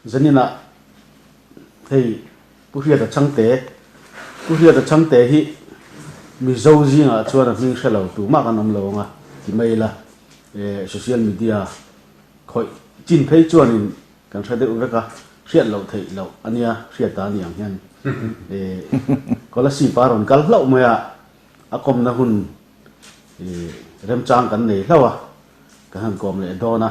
Zaninah hei Pu Hriata Chhangte, Pu Hriata Chhangte hi Mizo zingah chuan a hming hre lo tumah kan awm lo ang a ti mai ila, social media khawih chin phei chuanin kan hre deuh vek a, hriat loh theih loh a nia, hriata a ni ang hian Kolasib a rawn kal hlauh mai a, a kawmna hun remchang kan nei hlauh a, kan han kawm leh dawn a.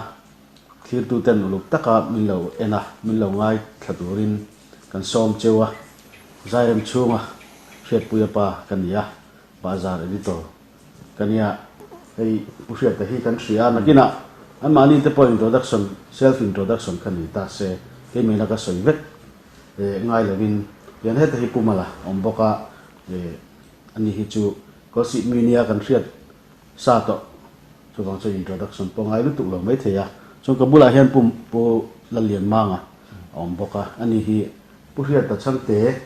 Thirtuten uluk taka min lo en a, min lo ngaithla turin kan sawm cheu a, Zairem chhunga Hriatpuia pa ka ni a, Bahzar Editor ka nia, hei Pu Hriata hi kan hria a, nakinah anmahni te pawh introduction, self introduction kha ni ta se, keimahina ka sawi vek ngai lovin hian heta hi Pu Mala awm bawk a, ani hi chu Kawlsih mi nia kan hriat sa tawh. Chuvang chuan introduction pawh ngai lutuk lo maithei a. Chuan ka bulah hian Pu Pu Lallianmanga a awm bawk a. Ani hi Pu Hriata Chhangte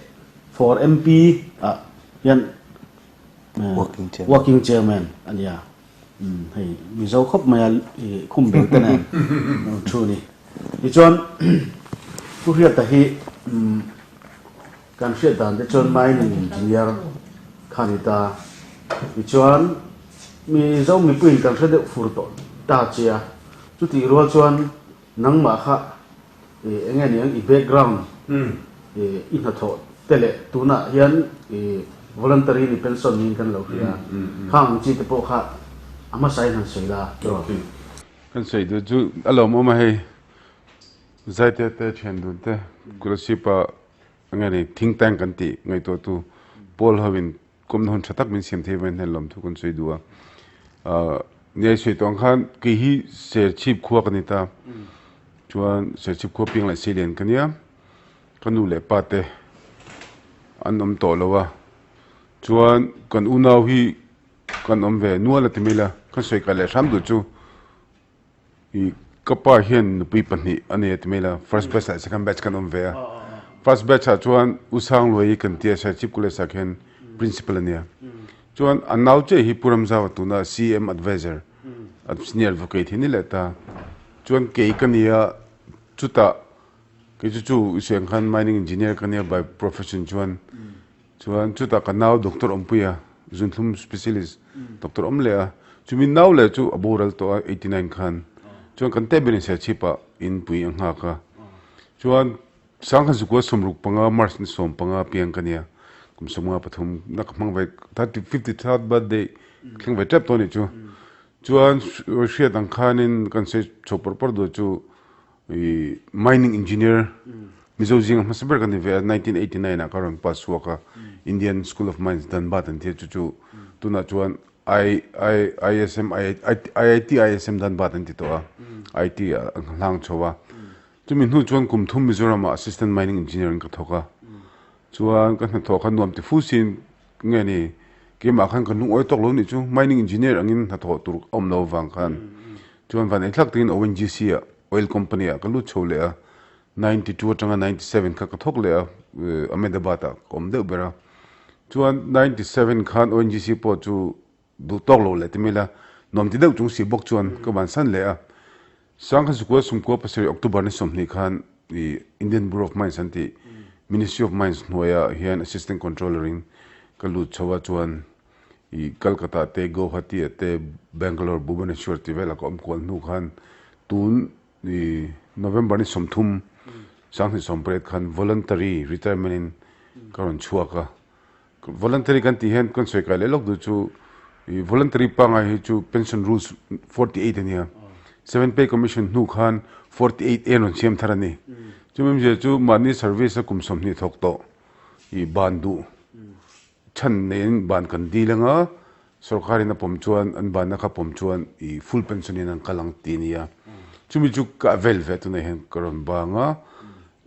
for MP ah hian Working Chairman a ni a. Hei Mizo khawp mai a khum bel te nen thu a ni. Tichuan Pu Hriata hi Kan hriat dan te chuan mining engineer kha ni ta. Tichuan Mizo mipuiin kan hre deuh fur tawh ta che a, chutih rual chuan nangmah kha eng nge niang i background i hnathawh te leh tunah hian i voluntary ni pension niin kan lo hria a, khang ang chi te pawh kha a hmasa in han sawi la. Kan sawi duh chu a lawmawm a hei Zaite te thian dun te Kolasib-ah Enge ni think tank kan tih ngaihtuahtu pawl hoin kawmna hun tha tak min siam thei vain hian lawmthu kan sawi duh a. Nia sawi tawh ang khan kei hi Serchhip khua ka ni ta. Chuan Serchhip khua piang leh Seilian ka nia. Ka nu leh pa te an awm tawh lo a. Chuan kan unau hi kan awm ve nual a ti mai la. Kan sawi kai leh hram duh chu. I ka pa hian nupui pahnih a nei a ti mai la, first batch leh second batch kan awm ve a. First batch ah chuan U Sangluai kan tia Serchhip College ah khian principal a nia. Chuan a nau chiah hi Pu Ramzau tuna CM advisor, senior advocate hi ni leh ta. Chuan kei ka nia chutah kei chu chu i sawi ang khan mining engineer ka nia by profession chuan Chuan chutah ka nau doctor awmpuia zunthlum specialist doctor awm leh a, chumi nau leh chu a boral tawh a 89 khan. Chuan kan teh berin Serchhip-ah inpui a nghak a. Chuan Sangkhat Zukua 65 March ni 15 piang ka nia, kum 53 na ka hmang ve thirty fifty third birthday thleng ve tep tawh a nih chu. Chuan hriat ang khanin kan sawi chho pawrh pawrh duh chu I mining engineer Mizo zinga hmasa ber ka ni ve a, 1989 ah ka rawn pass chhuak a, Indian School of Mines Dhanbad an ti a, chu chu tunah chuan I I ISM IIT ISM Dhanbad an ti tawh a, IT ah an hlang chho a. Chumi hnu chuan kum thum Mizoram ah Assistant Mining Engineer in ka thawk a, chuan ka hnathawh kha nuam ti fu siin nge ni keimah khan ka lungawi tawk lo nih chu mining engineer angin hnathawh tur a awm lo avang khan chuan van eithlak takin ONGC ah oil company ah ka lut chho leh a 92 atanga 97 kha ka thawk leh a Ahmedabad ah ka awm deuh ber a chuan 97 khan ONGC pawh chu Duh tawk lo leh ti mai la, nuam ti deuh chung si bawk chuan ka bansan leh a. Sangha Zukua Sumkua pasarih October ni 20 khan i Indian Bureau of Mines an tih Ministry of Mines hnuaiah hian Assistant Controller in ka lut chho a chuan i Calcutta te Guwahati ah te Bangalore Bhubaneswar tih velah ka awm kual hnu khan tun i November ni 30 28 khan voluntary retirement in ka rawn chhuak a. Voluntary kan tih hian kan sawi kai leh lawk duh chu i voluntary pangai hi chu pension rules 48 a nia. Seven pay commission hnu khan 48 a rawn siam thar a ni. Chumi awmzia chu mahni service a kum 20 thawk tawh i ban duh chhan neiin ban kan dil anga sorkarin a pawm chuan an banna kha pawm chuan i full pension in an kal ang tih a ni a. Chumi chu ka avail ve tunah hian ka rawn bang a.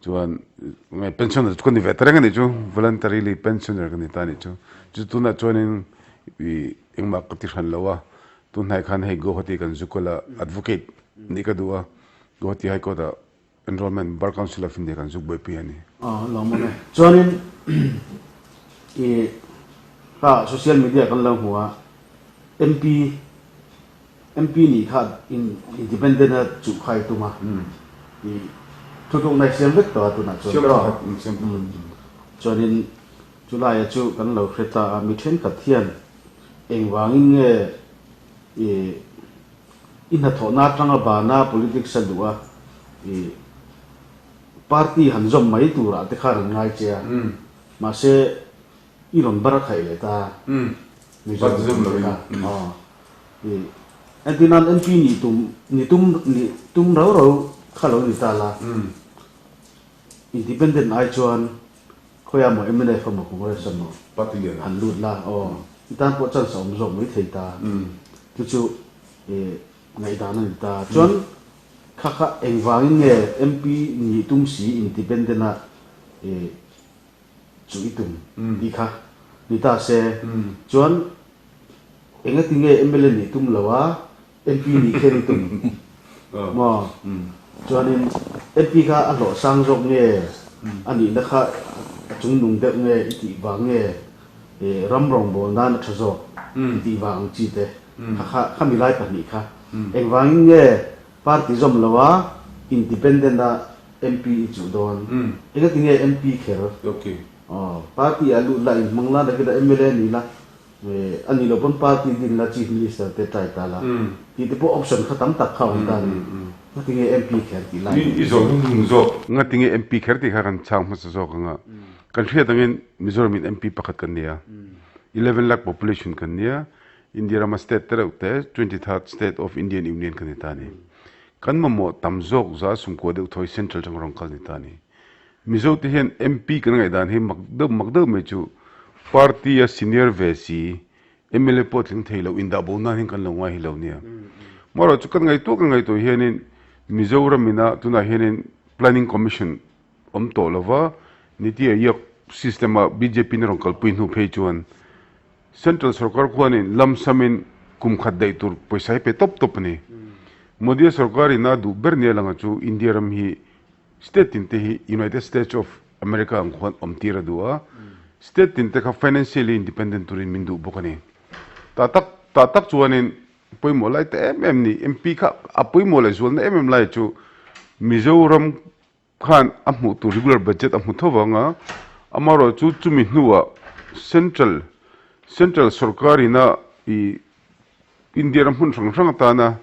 Chuan nge pensioner chu ka ni ve ta reng a nih chu, voluntarily pensioner ka ni ta a nih chu. Chu tunah chuanin ih engmah ka ti hran lo a, tun hnai khan hei Guwahati kan zu kal a, advocate nih ka duh a, Guwahati High Court ah enrollment Bar Council of India kan zuk buaipui a ni. Aw lawm awm e. Chuanin ih kha social media kan lo hmu a, MP MP nih kha independent a chuh kha i tum a, ih. Thutlukna i siam vek tawh a tunah chuan Siam tawh. pakhat, siam pakhat. Chuanin chulaia chu kan lo hre ta a, mi thenkhat hian engvangin nge i i hnathawhna atanga bana politics a duh a, i party han zawm mai turah te khan an ngai che a, mahse i rawn bar a khaih leh ta Mizo mipui te kha. Aw i entirnan MP nih tum ni tum nih tum rau rau kha lo ni ta la, independent ai chuan khawiah maw mnf emaw Congress emaw han lut la aw i tan pawh chance a awm zawk mai thei ta. Chu chu i ngaihdan a ni ta. Chuan kha kha engvangin nge MP nih tum si independent a i chu i tum tih kha ni ta se. Chuan engati nge mla nih tum lo a MP nih kher i tum maw? Chuanin MP kha a hlawh sang zawk nge a nihna kha a chungnung deuh nge i tih vang nge ram rawngbâwl nan a ṭha zawk i tih vang ang chi te kha kha khami lai pahnih kha engvangin nge party zawm lo a independent a MP i chuh dawn? Engati nge MP kher? Party ah lut la inhmang la nakinah mla ni la A nih loh pawn party din la Chief Minister te try ta la tih te pawh option kha tam tak kha a awm ta a ni. Ngati nge MP kher tih lai I zawh hnung zawk. Ngati nge MP kher tih kha kan chhang hmasa zawk ang a. Kan hriat angin Mizoram in MP pakhat kan nei a. 11 lakh population kan nia. India rama state te reuh te 23rd state of Indian Union kan ni ta a ni. Kan mamawh tam zawk za sumkua deuh thawi central atanga rawn kal ni ta a ni. Mizo te hian MP kan ngaihdan hi mak deuh mak deuh mai chu party a senior ve si mla pawh tling thei lo indah bo nan hian kan lo ngai hi lo nia. Marawh chu kan ngaihtuah kan ngaihtuah hianin Mizoram ina tunah hianin Planning Commission awm tawh lova Niti Aayog system a bjp na rawn kalpui hnu phei chuan Central sorkar khuanin lamsamin kum khat daih tur pawisa hi pe tawp tawp a ni. Modi sorkar ina duh ber nia langa chu India ram hi State tin te hi United States of America ang khuan awm tir a duh a, state tin te kha financially independent turin min duh bawk a ni. Tah tak tah tak chuanin pawimawh lai ta em em ni, MP kha a pawimawh leh zualna em em lai chu Mizoram khan a hmuh tur regular budget a hmu tho vang a, amaherawhchu chu chumi hnuah central central sorkarina ih India ram hmun hrang hrang atana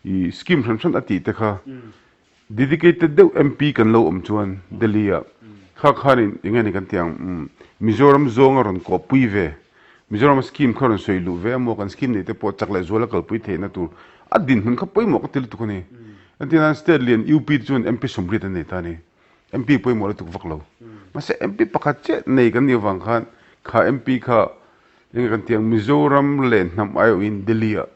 ih scheme hran hran a tih te kha Dedicated deuh MP kan lo awm chuan Delhi ah kha khanin eng nge ni kan tih ang umm Mizoram zawng a rawn kawhpui ve Mizoram a scheme kha rawn sawi luh ve amaw kan scheme neih te pawh chak leh zual a kalpui theihna tur a dinhmun kha pawimawh ka ti lutuk a ni. Entir nan state lian UP te chuan MP sawmriat an nei ta a ni. MP pawimawh lutuk vak lo. Mahse MP pakhat chiah nei kan nih avang khan kha MP kha eng nge kan tih ang Mizoram leh hnam aiawhin Delhi ah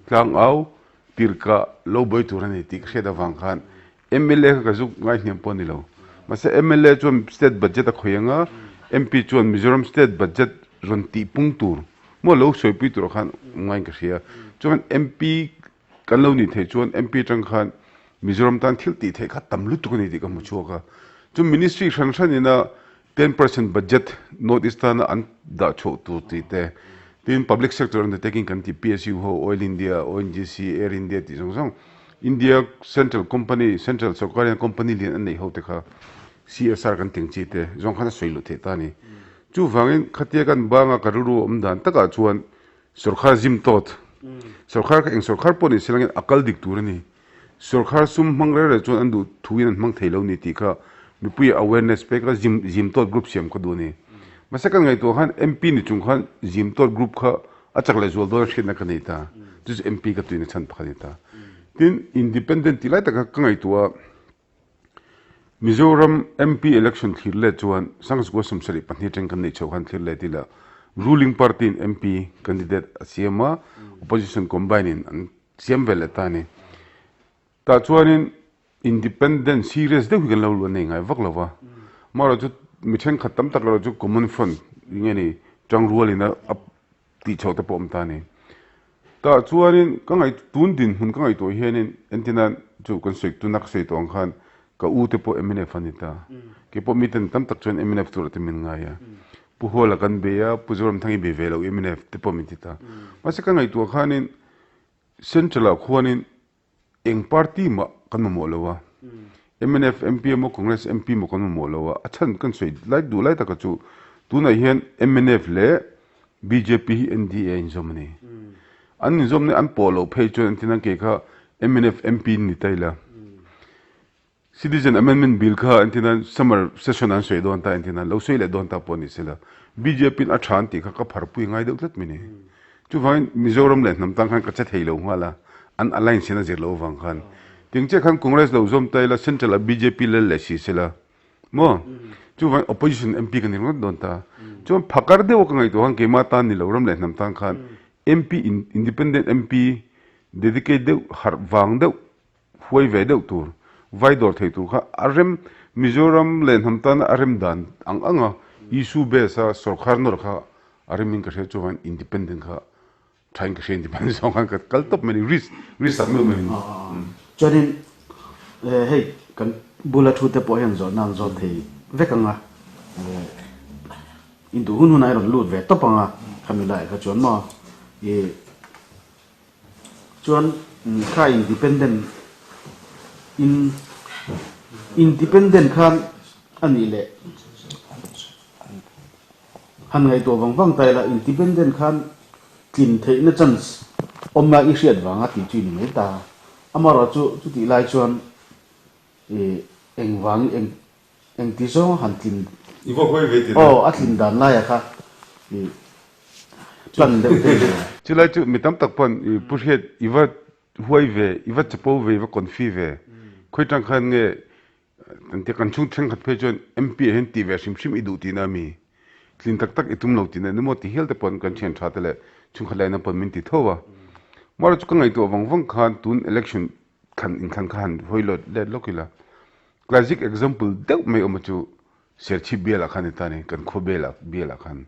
Tlangau tirka lo buai tur a ni tih ka hriat avang khan mla kha ka zuk ngaihniam pawh a ni lo. Mahse mla chuan state budget a khawih ang a, MP chuan Mizoram state budget rawn tih pung tur maw lo sawipui turah khan awm ngaiin ka hria. Chuan MP kan lo nih theih chuan MP atang khan Mizoram tan thil tih theih kha tam lutuk a ni tih ka hmu chhuak a. Chu ministry hran hran ina 10% budget North East tana an dah chhuah tur tih te, tin public sector undertaking kan tih PSU ho, Oil India, ONGC, Air India tih zawng zawng India central company, central sorkar hian company lian an neih ho te kha CSR kan tih ang chi te zawng khan a sawi luh theih ta a ni. Chuvangin khatia kan banga ka rilru awm dan takah chuan sorkar zim tawt, sorkar kha eng sorkar pawh ni se langin a kal dik tur a ni. Sorkar sum hmang reng reng chuan an duh thuin an hmang thei lo ni tih kha mipuia awareness pek a zim zim tawt group siam kha duh a ni. Mahse kan ngaihtuah khan MP ni chung khan zim tawt group kha a chak leh zual dawn a hriatna ka nei ta. Chu chu MP ka tuina chhan pakhat a ni ta. Tin, independent tih lai tak kha ka ngaihtuah a, Mizoram MP election thlir let chuan Sangzukua 72 atang kan neih chhoh khan thlir let ila ruling party in MP candidate a siam a, opposition combine in an siam ve leh ta a ni. Tah chuanin independent serious deuh hi kan lo luah nei ngai vak lo va. Amaherawhchu mi thenkhat tam tak erawh chu common front nge ni tangrualin a tih chhoh te pawh awm ta a ni. Tah chuanin ka ngaih tun dinhmun ka ngaihtuah hianin entina chu kan sawi tuna ka sawi tawh ang khan ka u te pawh mnf a ni ta. Keipawh miten tam tak chuan mnf tur te min ngai a. Pu Huala kan bei a, Pu Zoramthangi bei ve lo mnf te pawh min ti ta. Mahse ka ngaihtuah khanin Central ah khuanin eng party mah kan mamawh lo a. Mnf MP emaw Congress MP emaw kan mamawh lo a, a chhan kan sawi lai duh lai taka chu tunah hian mnf leh bjp hi NDA a inzawm a ni. An inzawmna an pawh loh phei chuan an tin kei kha mnf MP ni ta ila. Citizen Amendment Bill kha an tin a summer session an sawi dawn ta an tin a, lo sawi leh dawn ta pawh ni sela bjp in a tha an tih kha ka pharpui ngai deuh tlat mai ni. Chuvangin Mizoram leh hnam tang khan ka che thei lo nghal a, an alliance in a zir loh avang khan. Tiang chiah khan Congress lo zawm ta ila Central ah bjp lal leh si sela maw? Chuvangin opposition MP ka ni ringawt dawn ta. Chuan phakar deuh a ka ngaihtuah khan keimah tan ni lo ram leh hnam tan khan MP independent MP dedicate deuh harh vang deuh huai ve deuh tur, vai dawr thei tur kha a rem Mizoram leh hnam tana a rem dan ang ang a, issue base a sorkar nawr kha a rem in ka hria chuan independent kha tha in ka hria independent zawng khan ka kal tawp mai a ni, risk risk tak meuh meuh in. Chuanin hei kan bula thu te pawh hian zawhna an zawt thei vek ang a, induh hun hunah i rawn lut ve tawp ang a, khami laiah kha chuan maw i Chuan kha independent in independent khan a nih leh han ngaihtuah vang vang ta ila independent khan tlin theihna chance awmna i hriat vanga tih chu i ni mai ta. Amaherawhchu chu chutih lai chuan ih engvang eng engti zawnga han tlin I va huai ve tina. Aw a tlin dan laia kha ih Plan deuh te ni. Chulai chu mi tam tak pawn i Pu Hriat i va huai ve, i va chapo ve, i va confi ve. Khawi tang khan nge kan tia kan chhung thenkhat phei chuan MP ah hian tih ve hrim hrim i duh tihna a mi? Tlin tak tak i tum lo tihna ni maw ti hial te pawn kan thian tha te leh chhungkhat laina pawn min ti tho a. Mahra chu ka ngaihtuah vang vang khan tun election thlan inthlan kha han hawi lawt let lawk ila. Classic example deuh mai awm a chu Serchhip bialah khan i ta ni, kan khua bialah bialah khan.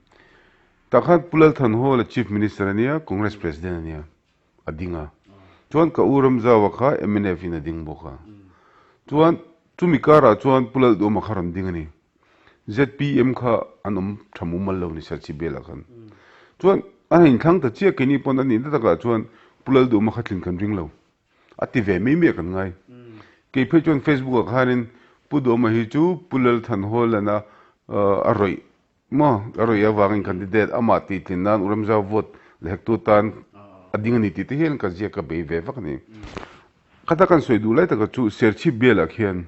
Tah khan Pu Lalthanhawla Chief Minister a nia, Congress President a nia, a ding a. Chuan ka u Ramzaua kha mnf in a ding bawk a. Chuan chumi karah chuan Pu Lalduhawma kha rawn ding a ni. Zpm kha an awm tha mumal lo ni Serchhip bialah khan. Chuan a inthlang ta chiah keini pawn a nihna takah chuan Pu Lalduhawma kha tlin kan ring lo. A ti ve mai mai a kan ngai. Kei phei chuan Facebook ah khanin Pu Duhawma hi chu Pu Lalthanhawlana a rawih maw a rawih avangin candidate amah tih tlin nan Uramzau vote la hektu tan a ding a ni tih te hian ka ziak ka bei ve vak a ni. Khata kan sawi duh lai taka chu Serchhip bialah khian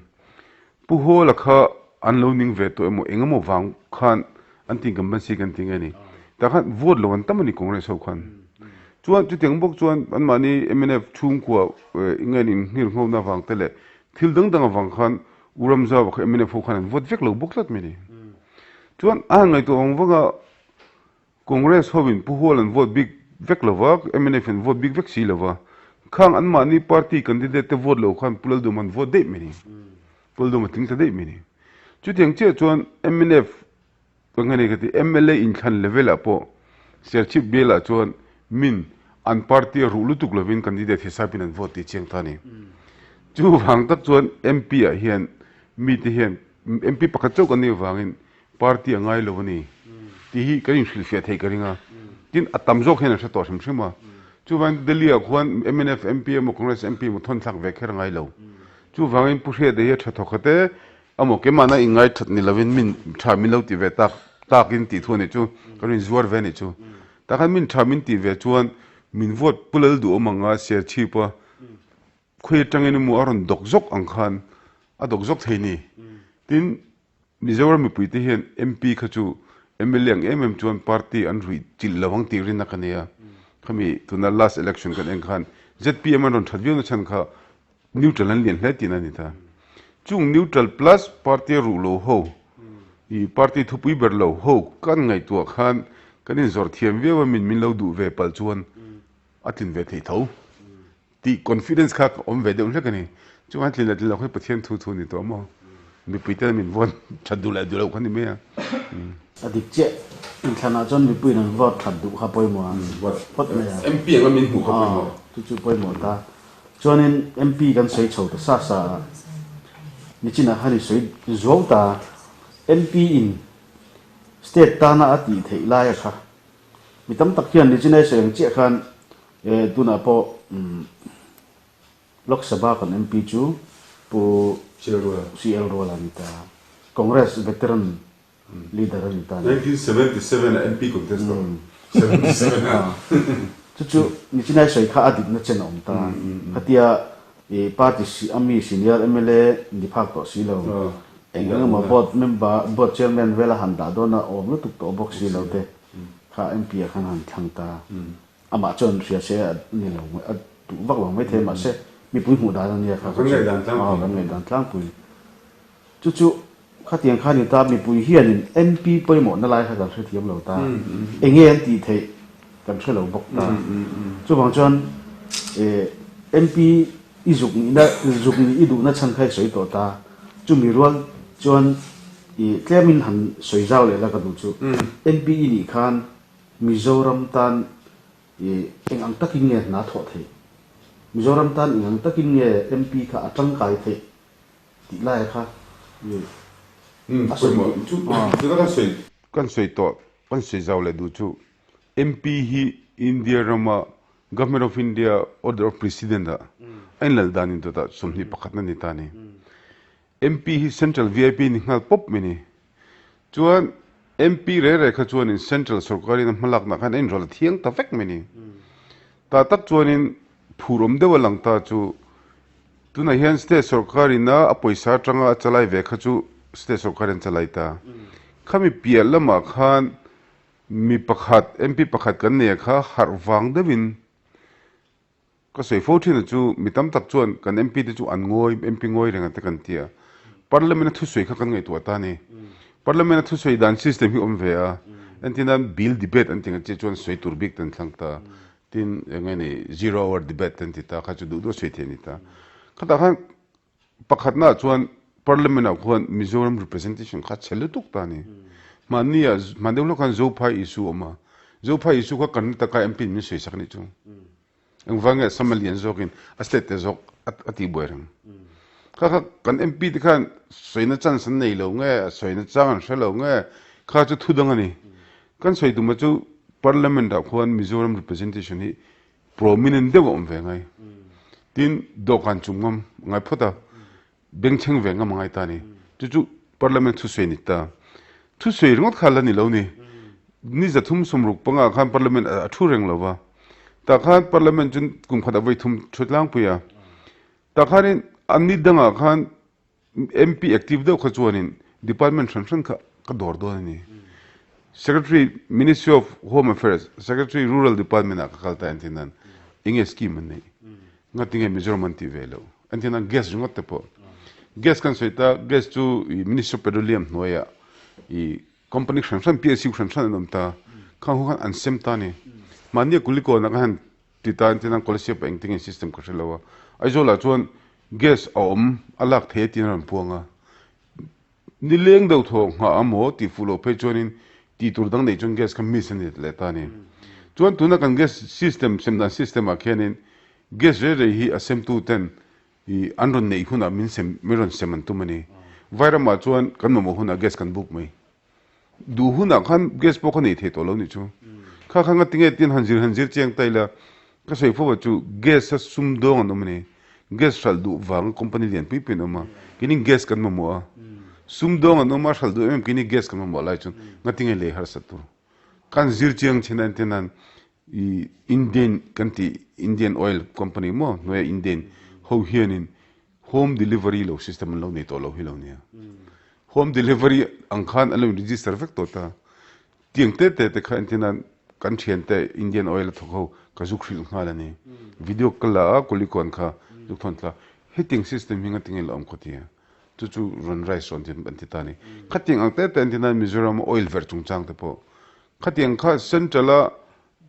Pu Hawla kha an lo ning ve tawh emaw eng emaw vang khan an ti incumbency kan ti nge ni. Tah khan vote lo an tam a ni Congress ho khan. Chuan chutiang bawk chuan anmahni mnf chhungkua eng nge ni inhngir nghona avang te leh thil dang dang avang khan U Ramzau kha mnf ho khan an vote vek lo bawk tlat mai ni. Chuan a han ngaihtuah vang vang a Congress hovin Pu Hual an vote bik vek lo va, mnf an vote bik vek si lo va. Khang anmahni party candidate te vote lo khan Pu Laldum an vote daih mai ni. Pu Laldum a tling ta daih mai ni. Chutiang chiah chuan mnf ka nge nei ka ti mla inthlan level ah pawh Serchhip bial ah chuan min an party a ruh lutuk lovin candidate hi sapin an vote tih chiang ta a ni. Chuvang tak chuan MP ah hian mite hian MP pakhat chauh kan nih avangin Party a ngai lo a ni tih hi kan inhrilhfiah theih ka ring a, tin a tam zawk hian an hre tawh hrim hrim a. Chuvangin Delhi ah khuan mnf MP emaw Congress MP emaw thawn thlak ve kher a ngai lo. Chuvangin Pu Hriata hi a tha thawk khat e, amaw keimahna inngai that ni lovin min tha min lo ti ve tak takin tih thu a nih chu, ka lo inzuar ve a nih chu. Tah khan min tha min tih ve chuan min vote Pu Lalduhawm anga Serchhip a khawi atangin emaw a rawn dawk zawk ang khan a dawk zawk thei ni. Tin Mizoram mipuite hian MP kha chu mla ang em em chuan party an ruih chilh lo ang tih rinna ka nei a. Khami tuna last election kan en khan zpm an rawn that viau na chhan kha neutral an lian hle tihna a ni ta. Chung neutral plus party a ruh lo ho, i party thupui ber lo ho kan ngaihtuah khan kan inzawrh thiam viau a min min lo duh ve palh chuan a tlin ve thei tho. Tih confidence kha ka awm ve deuh hlek a ni. Chuan tlin leh tlin loh kha Pathian thu thu a ni tawh maw? Mipui ten min vote that duh leh duh loh kha ni mai a. A dik chiah. Inthlanah chuan mipuiin an vote that duh kha pawimawh a phawt mai a. MP anga min hmuh kha pawimawh. Chu chu pawimawh ta. Chuanin MP kan sawi chho ta sa sa a, nichinah khan i sawi zuau ta. MP in state tana a tih theih laia kha mi tam tak hian nichinai sawi ang chiah khan E tunah pawh Lok Sabha kan MP chu Pu CL Ruala a ni ta. Congress veteran leader a ni ta. 1977 a MP contest tawh. 77 a. Chu chu Nichinai sawi kha a dikna chen a awm ta. Khatia i party a mi senior mla ni phak tawh si lo. Eng eng emaw board member, board chairman vela han dah dawn a awm lutuk tawh bawk si lo te kha MP ah khan han thlang ta. Amah chuan hria se a ni lo mai, a duh vak lo mai thei mahse mipui hmuh dan a nia kha Kan ngaihdan tlangpui. Kan ngaihdan tlangpui. Chu chu khatiang kha ni ta mipui hianin MP pawimawhna lai kha kan hrethiam lo ta. Enge an tih theih kan hre lo bawk ta. Chuvang chuan MP i zuk nihna zuk nih i duhna chhan kha i sawi tawh ta. Chumi rual chuan i tlemin han sawi zau leh la ka duh chu MP i nih khan Mizoram tan i eng ang takin nge hna thawh theih? Mizoram tan eng ang takin nge MP kha a tangkai theih tih laia kha i a sawi duh chu. Tuna kan sawi kan sawi tawh kan sawi zau leh duh chu MP hi India rama Government of India Order of President ah a inlal dan in dawtah 21 na ni ta a ni. MP hi Central vip ni nghal pawp mai ni. Chuan MP re re kha chuanin Central sorkarin a hmalakna khan a inrawlh a thiang ta vek mai ni. Tah tak chuanin phur awm deuh a lang ta chu tunah hian State sorkarin a a pawisa atanga a chalai ve kha chu State sorkarin an chalai ta. Khami piah lamah khan mi pakhat MP pakhat kan nei a kha harh vang deuhin Ka sawi fo thin a chu mi tam tak chuan kan MP te chu an ngawi, MP ngawi reng a te kan ti a. Parliament a thusawi kha kan ngaihtuah ta a ni. Parliament a thusawi dan system hi awm ve a. Entir nan bill debate an ti ang chiah chuan sawi tur bik te an thlang ta. Tin eng nge ni zero hour debate te an ti ta kha chu duh duh a sawi thei a ni ta. Khatah khan Pakhatnaah chuan Parliament ah khuan Mizoram representation kha chhe lutuk ta a ni. Hmanni ah hman deuh hlawk khan Zophai issue a awm a. Zophai issue kha Karnataka MP in min sawi sak a nih chu. Engvang nge Assam a lian zawkin a state te zawk a tih buai reng. Kha kha kan MP te khan sawina chance an nei lo nge, sawina chang an hre lo nge, kha chu thu dang a ni. Kan sawi tum a chu Parliament ah khuan Mizoram representation hi Prominent deuh a awm ve ngai. Tin, dawhkan chung ngam ngai phawt a, bengchheng ve ngam a ngai ta a ni. Chu chu Parliament thusawi a ni ta. Thusawi ringawt kha la ni lo ni. Ni 360 ah khan Parliament a thu reng lo va. Tah khan Parliament chu kum khat a vawi thum thu tlangpui a. Tah khanin an ni dangah khan MP active deuh kha chuanin department hran hran kha ka dawr dawn a ni. Secretary Ministry of Home Affairs, Secretary Rural Department ah ka kal ta entir nan enge scheme an neih? Ngatinge Mizoram an tih ve loh? Entir nan gas ringawt te pawh. Gas kan sawi ta, gas chu i Ministry of Petroleum hnuaiah i company hran hran PSU hran hran an awm ta. Khang ho khan an sem ta a ni. Mahni a kulikawnah khan han Ti tan chuan an Kolasib ah engtin nge system ka hre lo a, Aizawl ah chuan gas a awm a lak thei a tiin a rawn puang a, nileng deuh thaw nghah a maw tih fuh loh phei chuanin tih tur dang neih chuan gas kha miss a ni leh ta a ni. Chuan tuna kan gas system sem dan system ah khianin gas rei rei hi a semtu ten i an rawn neih hunah min sem min rawn sem an tum a ni. Vairam ah chuan kan mamawh hunah gas kan book mai. Duh hunah khan gas pawh kha nei thei tawh lo nih chu. Kha kha ngati nge tin han zir han zir chiang ta ila ka sawi fo chu gas a sum dawng an awm a ni. Gas hralh duh vang company lian pui pui an awm a. Keini gas kan mamawh a. Sum dawng an awm a hralh duh em em keini gas kan mamawh lai chuan ngati nge lei harsat tur. Khan zir chiang chin a entir nan i Indian kan tih Indian oil company maw hnuaia Indian ho hianin Home delivery lo system an lo nei tawh lo hi lo nia. Home delivery ang khan an lo in register vek tawh ta. Tiang te te te kha entir nan kan thian te Indian Oil a thawk ho ka zuk hrilh nghal a ni. Video ka la a Kulikawn kha zuk thawn thla. Hetiang system hi ngatinge la awm khaw tia. Chu chu rawn rice rawn ti an ti ta a ni. Khatiang ang te te entir nan Mizoram a oil verh chungchang te pawh. Khatiang kha central a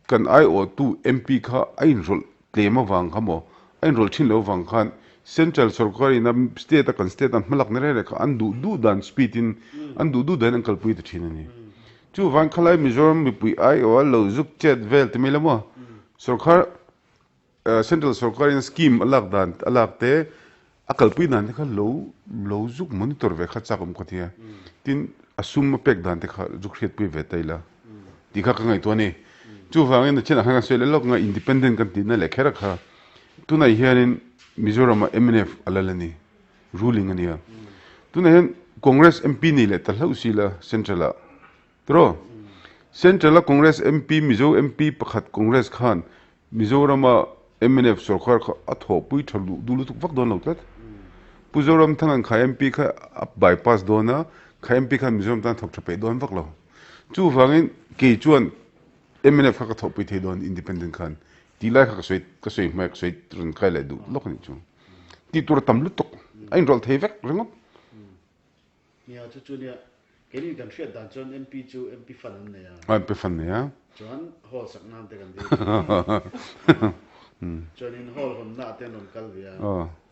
Kan aiawhtu MP kha a inrawlh tlem avang kha maw, a inrawlh thin lo avang khan Central sorkar in a state a kan state an hmalak na reng reng kha an duh duh dan speed in an duh duh dan in an kalpui ta thin a ni. Chuvang khalai Mizoram mipui aiawh a lo zuk chet vel ti mai lo maw, sorkar Central sorkar in scheme a lak dan a lak te a kalpui dan te kha lo lo zuk monitor ve kha chak awm ka ti a, tin a sum a pek dan te kha zuk hriatpui ve ta ila tih kha ka ngaihtuah a ni. Chuvangin a thianah khan kan sawi leh lawk nga independent kan tihna leh kher a kha tunah hianin Mizoram ah mnf a lal a ni. Ruling a nia. Tunah hian Congress MP nei leh ta hlauh si la Central ah. Tiraw? Central a Congress MP, Mizo MP pakhat Congress khan Mizorama mnf sorkar kha a thawhpui tha luh duh lutuk vak dawn lo tlat. Pu Zoramthanga'n kha MP kha a bypass dawn a, kha MP khan Mizoram tan thawk tha peih dawn vak lo. Chuvangin kei chuan mnf kha ka thawhpui thei dawn independent khan tih lai kha ka sawi ka sawi hmai ka sawi rawn kai leh duh lawk a nih chu. Tih tur a tam lutuk a inrawlh thei vek ringawt. Nia chu chu nia keini kan hriat dan chuan MP chu MP fund an nei a. A MP fund nei a. Chuan hall sak nan te kan dil chuanin hall hawnna ah te an rawn kal ve a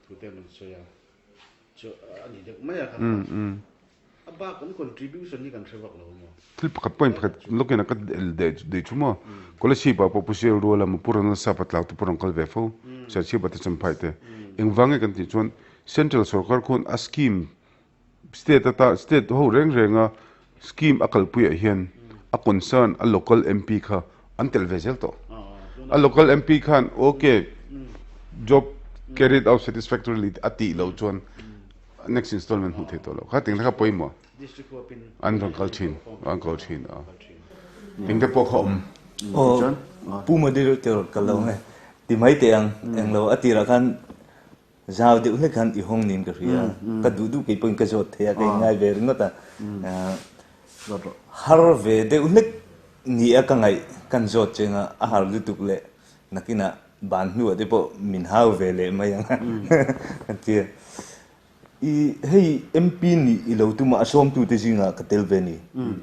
thu te an rawn sawi a chu a ni deuh mai a kha a bak an contribution hi kan hre vak lo maw. Thil pakhat point pakhat lawkin a ka dei thu maw Kolasib ah pawh Pu Sial Ruala Mapur an nasa patlau te pawh rawn kal ve fo Serchhip ah te Champhai te engvang nge kan tih chuan Central sorkar khuan a scheme State ata state ho reng renga scheme a kalpuiah hian a concern a local MP kha an telh ve zel tawh. A local MP khan ok job carried out satisfactorily a tih loh chuan next installment hmuh theih tawh loh. Kha ting te kha pawimawh an rawn kal thin an kal thin a. Ting te pawh kha awm. Aw Pu Moderator ka lo nge ti mai teh ang englo a tirah khan Zau deuh hlek khan i hawng niin ka hria. Ka duh duh kei pawhin ka zawt thei a, ka inngai ve ringawt a. Har ve deuh hlek ni a ka ngaih kan zawt cheng a, a har lutuk leh nakinah ban hnuah te pawh min hau ve leh mai ang a ka ti a. I hei MP nih i lo tum a, a sawmtute zingah ka tel ve ni.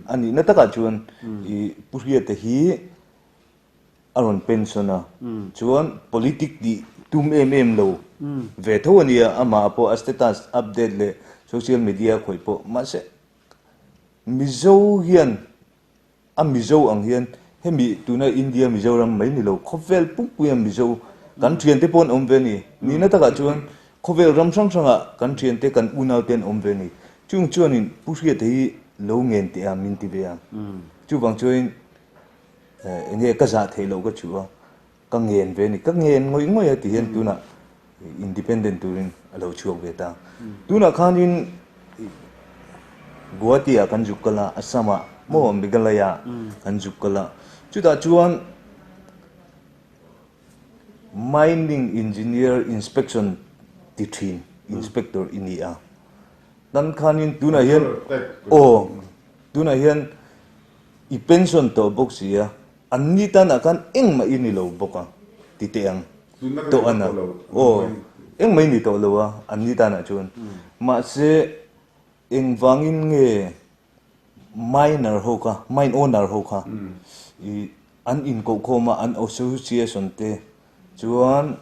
A nihna takah chuan i Pu Hriata hi a rawn pension a, chuan politic tih tum em em lo ve tho a nia, amah pawh a status update leh social media khawih pawh mahse Mizo hian a Mizo ang hian hemi tuna India Mizoram mai ni lo khawvel pumpuia Mizo kan thiante pawh an awm ve a ni, nihna takah chuan khawvel ram hrang hrangah kan thiante kan unaute an awm ve a ni, chung chuanin Pu Hriata hi lo ngen teh a min ti ve a, chuvang chuanin Enge ka zah theih loh ka chu a, ka ngen ve a ni. Ka ngen ngawih ngawih a ti hian tunah independent turin a lo chhuak ve ta. Tunah khanin Guwahati ah kan zuk kal a, Assam ah maw Meghalaya ah kan zuk kal a. Chutah chuan mining engineer inspection ti thin inspector i ni a. Tan khanin tunah hian aw tunah hian I pension tawh bawk si a, an ni tanah khan engmah i ni lo bawk a, ti teh ang. Tawh ana. Aw, engmah i ni tawh lo a, an ni tanah chuan. Mahse, engvangin nge miner ho kha, mine owner ho kha i an inkohkhawm a, an association te Chuan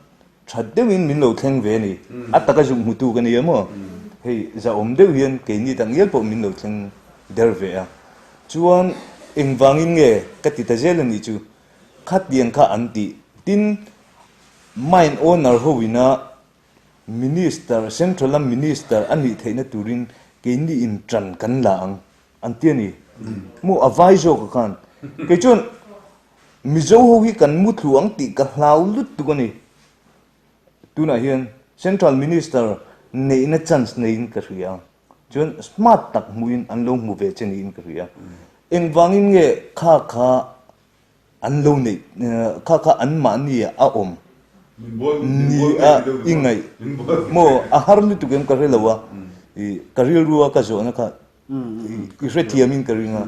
tha deuhin min lo thleng ve a ni. A taka zuk hmutu ka ni a maw? Hei zahawm deuh hian keini tak ngial pawh min lo thleng der ve a. Chuan engvangin nge ka ti ta zel a nih chu? Khatiang kha an tih. Tin, mine owner ho ina Minister, Central a Minister a nih theihna turin keini in tan kan la ang an ti a ni. Maw a vai zawk a khan. Kei chuan Mizo ho hi kan muthlu ang tih ka hlau lutuk a ni. Tunah hian Central Minister neihna chance neiin ka hria. Chuan smart tak hmuhin an lo hmu ve che niin ka hria. Engvangin nge kha kha an lo neih, kha kha anmahni ah a awm ni a i ngaih maw? A har lutuk em ka hre lo a, ka rilru a ka zawhna kha i hrethiamin ka ring a.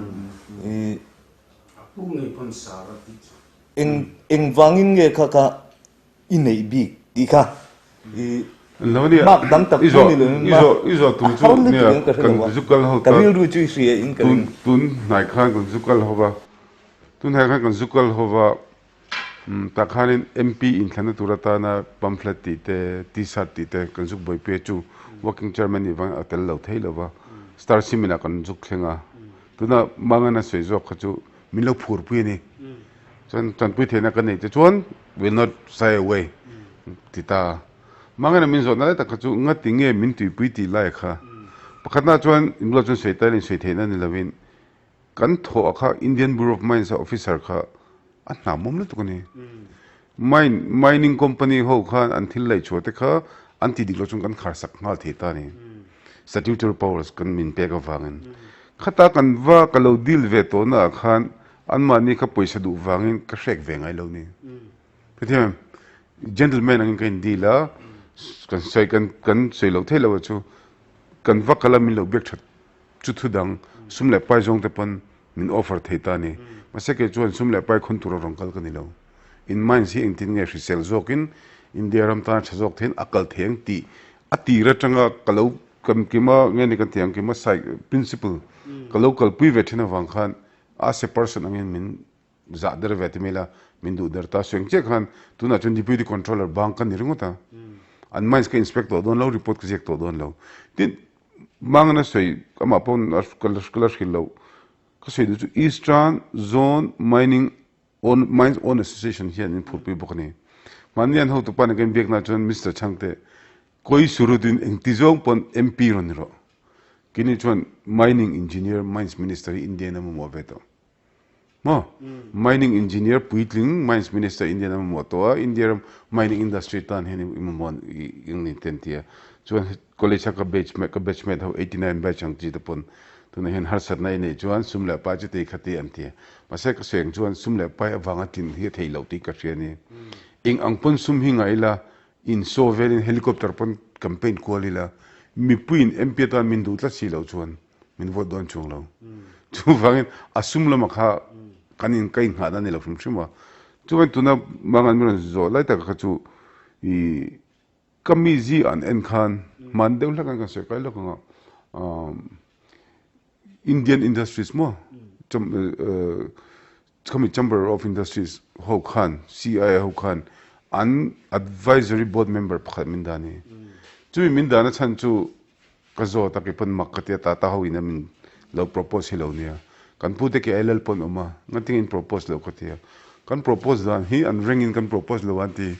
A pu ngei pawn sar a tih chu. Eng engvangin nge kha kha i neih bik tih kha i mark dang tak pawh ni loin mark a har lutuk in ka hre lo a, ka rilru chu i hria in ka ring. Tun hnai khan kan zu kal ho va, tun hnai khan kan zu kal ho va, tah khanin MP inthlanna tur atana pamphlet tih te, t-shirt tih te kan zuk buaipui a chu working chairman nih vangin a tel lo thei lo va, star cement ah kan zuk thleng a. Tuna Mangana sawi zawk kha chu min lo phurpui a ni. Chuan tanpui theihna ka neih te chuan will not shy away ti ta. Mangana min zawhna lai tak kha chu ngati nge min tuipui tih lai kha. Pakhatna chuan inbulah chuan sawi tailin sawi theihna ni lovin kan thawh kha Indian Bureau of Mines a officer kha a hnamawm lutuk a ni. Mine, mining company ho khan an thil laihchhuah te kha An ti dik lo chuan kan khar sak nghal thei ta a ni. Statutory powers kan min pek avangin. Khata kan va ka lo deal ve tawhna ah khan anmahni kha pawisa duh vangin ka hrek ve ngai lo ni. Hetiang em? Gentleman angin ka in deal a, kan sawi kan kan sawi loh theih loh a chu kan va kal a min lo biak that chu thu dang sum leh pai zawng te pawn min offer thei ta a ni. Mahse kei chuan sum leh pai khawn tura rawn kal ka ni lo. In mines hi engtin nge hrisel zawkin India ram tana tha zawk theiin a kal thei ang tih a tir atanga ka lo kan kima nge ni kan tih ang kima sai principle ka lo kalpui ve thin avang khan as a person angin min zah der ve ti mai la min duh der ta. Sueng chiah khan tunah chuan deputy controller bang ka ni ringawt a. An mines ka inspect tawh dawn lo, report ka ziak tawh dawn lo. Tin, Mangana sawi amah pawn ka la hrilh loh. Ka sawi duh chu Eastern Zone Mining Own Mines Own Association hian min phurpui bawk a ni. Mahni an hotupa nen kan inbiakna chuan Mister Chhangte, Kawi Surutin engti zawng pawn MP rawn ni rawh. Keini chuan Mining Engineer, Mines Minister hi India in a mamawh ve tawh. Maw? Mining Engineer puitling Mines Minister India in a mamawh tawh a, India ram mining industry tan hian i mamawh eng ni te an ti a. Chuan College a ka batch ka batchmate ho 89 batch ang chi te pawn tunah hian harsatna i neih chuan sum leh pai chu tei kha ti an ti a. Mahse ka sawi ang chuan sum leh pai avanga tlin hi a theih loh tih ka hria a ni. Eng ang pawn sum hi ngaih ila, in saw velin helicopter pawn campaign kual ila, mipuiin MP atan min duh tlat si loh chuan min vote dawn chuang lo. Chuvangin a sum lamah kha kan in ka inghahna a ni lo hrim hrim a. Chuvangin tuna Mangan min rawn zawh lai taka kha chu ih Ka mizi an en khan hman deuh hlek an kan sawi kai lawk ang a, Indian Industries maw khami Chamber of Industries ho khan CII ho khan an advisory board member pakhat min dan hi. Chumi min dan a chhan chu Ka zawt a, keipawn mak ka ti a, Tata ho in a min lo propose hi lo nia. Kan pu te ke LL pawn awm a, ngatinge in propose loh ka ti a. Kan propose dan hi an ring in kan propose lo an ti.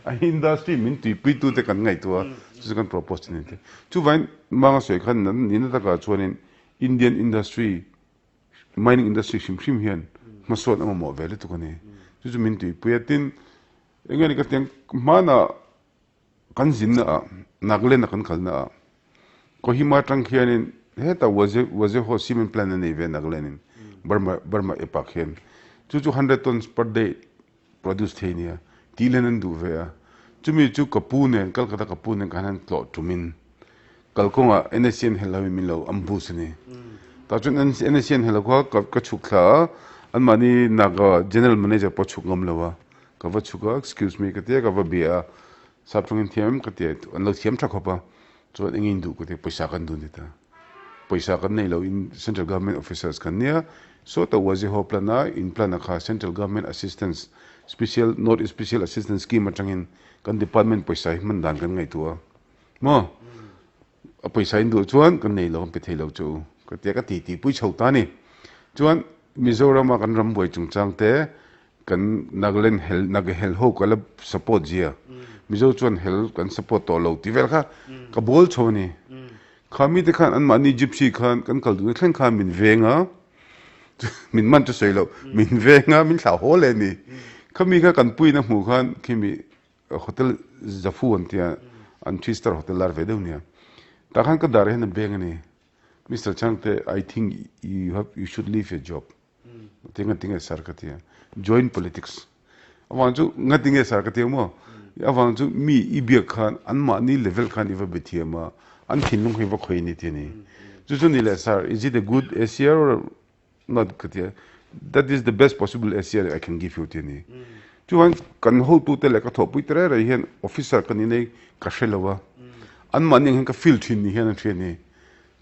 A industry min tuipui tu te kan ngaihtuah a, chu chu kan propose thin an ti. Chuvangin Manga sawi khan nihna takah chuanin Indian industry, mining industry hrim hrim hian hmasawn a mamawh ve lutuk a ni. Chu chu min tuipui a, tin enge ni ka ti ang hmanah Kan zinna ah, Nagaland a kan kalna ah, Kohima atang khianin hetah Waze Wazeho cement plant a nei ve Nagaland in Burma Burma ep ah khian chu chu hundred tons per day produce thei nia tih len an duh ve a, chumi chu ka pu nen Calcutta ka pu nen khan han tlawh tumin kalkawngah NSCN hel lo in min lo ambush a ni. Tah chuan NSCN hel lo kha ka ka chhuk thla a, anmahni Naga general manager pawh chhuk ngam lo a, Ka va chhuk a, excuse me ka ti a, ka va bia a, sap tawngin thiam em ka ti a, an lo thiam tha khawp a, chuan eng in duh ka ti a, pawisa kan duh a ni ta, pawisa kan nei lo in central government officers kan nia, sawta Waziho plan a in plan a kha central government assistance special north east special assistance scheme atangin kan department pawisa hi hman dan kan ngaihtuah a maw a pawisa in duh chuan kan nei lo kan pe thei lo chu ka ti a, ka titi pui chho ta a ni, chuan Mizoram a kan rambuai chungchang te Kan Nagaland hel Naga hel ho ka la support zia. Mizo chuan hel kan support tawh lo tih vel kha ka bawl chho a ni. Kha mite khan anmahni gypsy khan kan kal duhna thleng khan min veng a, min man chu sawi loh, min veng a, min thlah haw leh a ni. Kha mi kha kan puiin a hmuh khan khimi hotel Zafu an tia an three star hotel lar ve deuh nia. Tah khan ka dar hian a beng a ni. Mister Chhangte, I think you have you should leave your job. Ti nga tinge sir ka ti a, join politics avang chu nga tinge sir ka ti ang maw avang chu mi i biak khan an mahni level khan i va be thiam a an thinlung kha i va khawi ni ti a ni chu chu ni leh sir is it a good ACR or not ka ti a that is the best possible ACR I can give you ti a ni chuan kan hotu te leh ka thawhpui te reng reng hian officer ka ni nei ka hre lo a an mahni ang hian ka feel thin ni hian an hria a ni.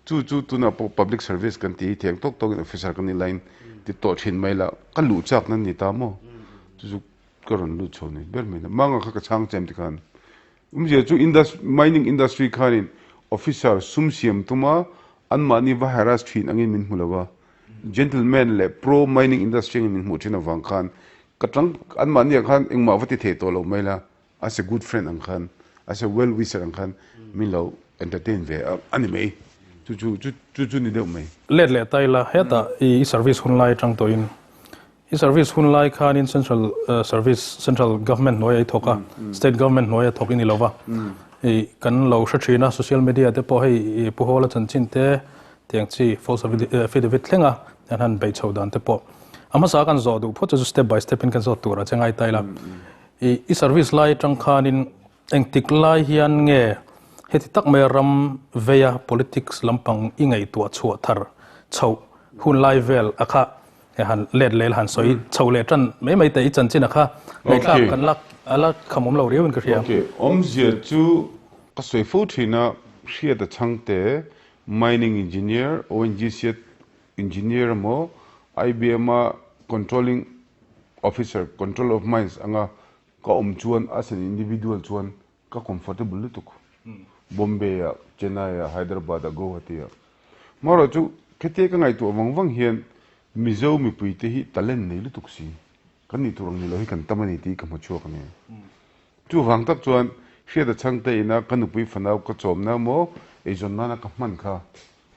Chu chu tunah pawh public service kan ti hi thiang tawk tawkin officer kan nih laiin ti tawh thin mai la, ka luh chak nan ni ta maw? Chu chu ka rawn lut chho ni ber mai la. Manga kha ka chhang chem tikhan awmzia chu mining industry khanin officer sum siam tuma anmahni va harass thin angin min hmu lo a, gentleman leh pro mining industry angin min hmuh thin avang khan ka tang anmahni ah khan engmah va ti thei tawh lo mai la. As a good friend ang khan, as a well wisher ang khan min lo entertain ve a ni mai. Chu chu chu chu chu ni deuh mai. Let leh ta ila, hetah i service hun lai atang tawhin I service hun lai khanin central service, central government hnuaia i thawk a, state government hnuaia thawk i ni lo va. I kan lo hre thin a, social media te pawh hei i Pu Hawla chanchin te tiang chi false affidavit thleng a an han beih chho dan te pawh. A hmasa kan zawh duh phawt chu step by step in kan zawt tur a che ngai ta ila. I i service lai atang khanin engtik lai hian nge heti tak mai ram veia politics lampang i ngaihtuah chhuah thar chhoh hun lai vel a kha He han let lel han sawi chho leh tan mai mai teh i chanchin a kha ngaihthlak kan lak a la kham awm lo riau in ka hria. Ok, awmzia chu ka sawi fo thin a, hriat a chhang te, mining engineer, ONGC a engineer emaw, IBM a controlling officer, control of mines anga ka awm chuan as an individual chuan Ka comfortable lutuk. Bombay ah, Chennai ah, Hyderabad ah, Guwahati ah. Marawh chu khetia ka ngaihtuah vang vang hian Mizo mipui te hi talent nei lutuk si. Kan nih tur ang ni lo hi kan tam a ni tih ka hmu chhuak a ni. Chuvang tak chuan Hriata chhangte ina ka nupui fanau ka chawmna maw eizawn nana ka hman kha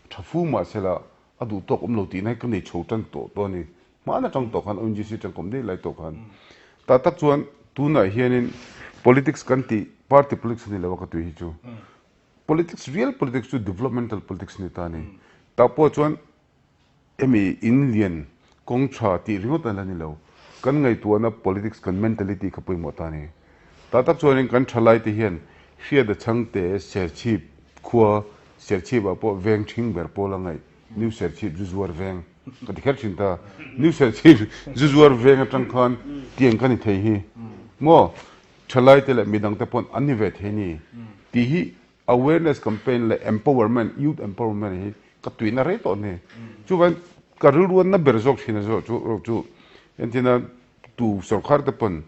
tha fu mahsela a duh tawk awm lo tihna hi ka nei chho tan tawh tawh a ni. Hmaan atang tawh khan ONGC atang kawm daih lai tawh khan. Tah tak chuan tunah hianin politics kan tih party politics a ni lo a ka tui hi chu. Politics real politics chu developmental politics a ni ta a ni. Tah pawh chuan hemi in lian kawng tha tih ringawt a la ni lo. Kan ngaihtuahna politics kan mentality kha pawimawh ta a ni. Tah tak chuanin kan thalai te hian Hriata Chhangte Serchhip khua Serchhip ah pawh veng thing ber pawl a ngaih New Serchhip zu zuar veng ka ti kher thin ta. New Serchhip zu zuar veng atang khan tiang ka ni thei hi maw thalai te leh midang te pawn an ni ve thei ni tih hi awareness campaign leh empowerment youth empowerment hi ka tuihna rei tawh ni. Chuvangin ka rilruanna ber zawk thin a zawh chu chu entina tu sorkar te pawn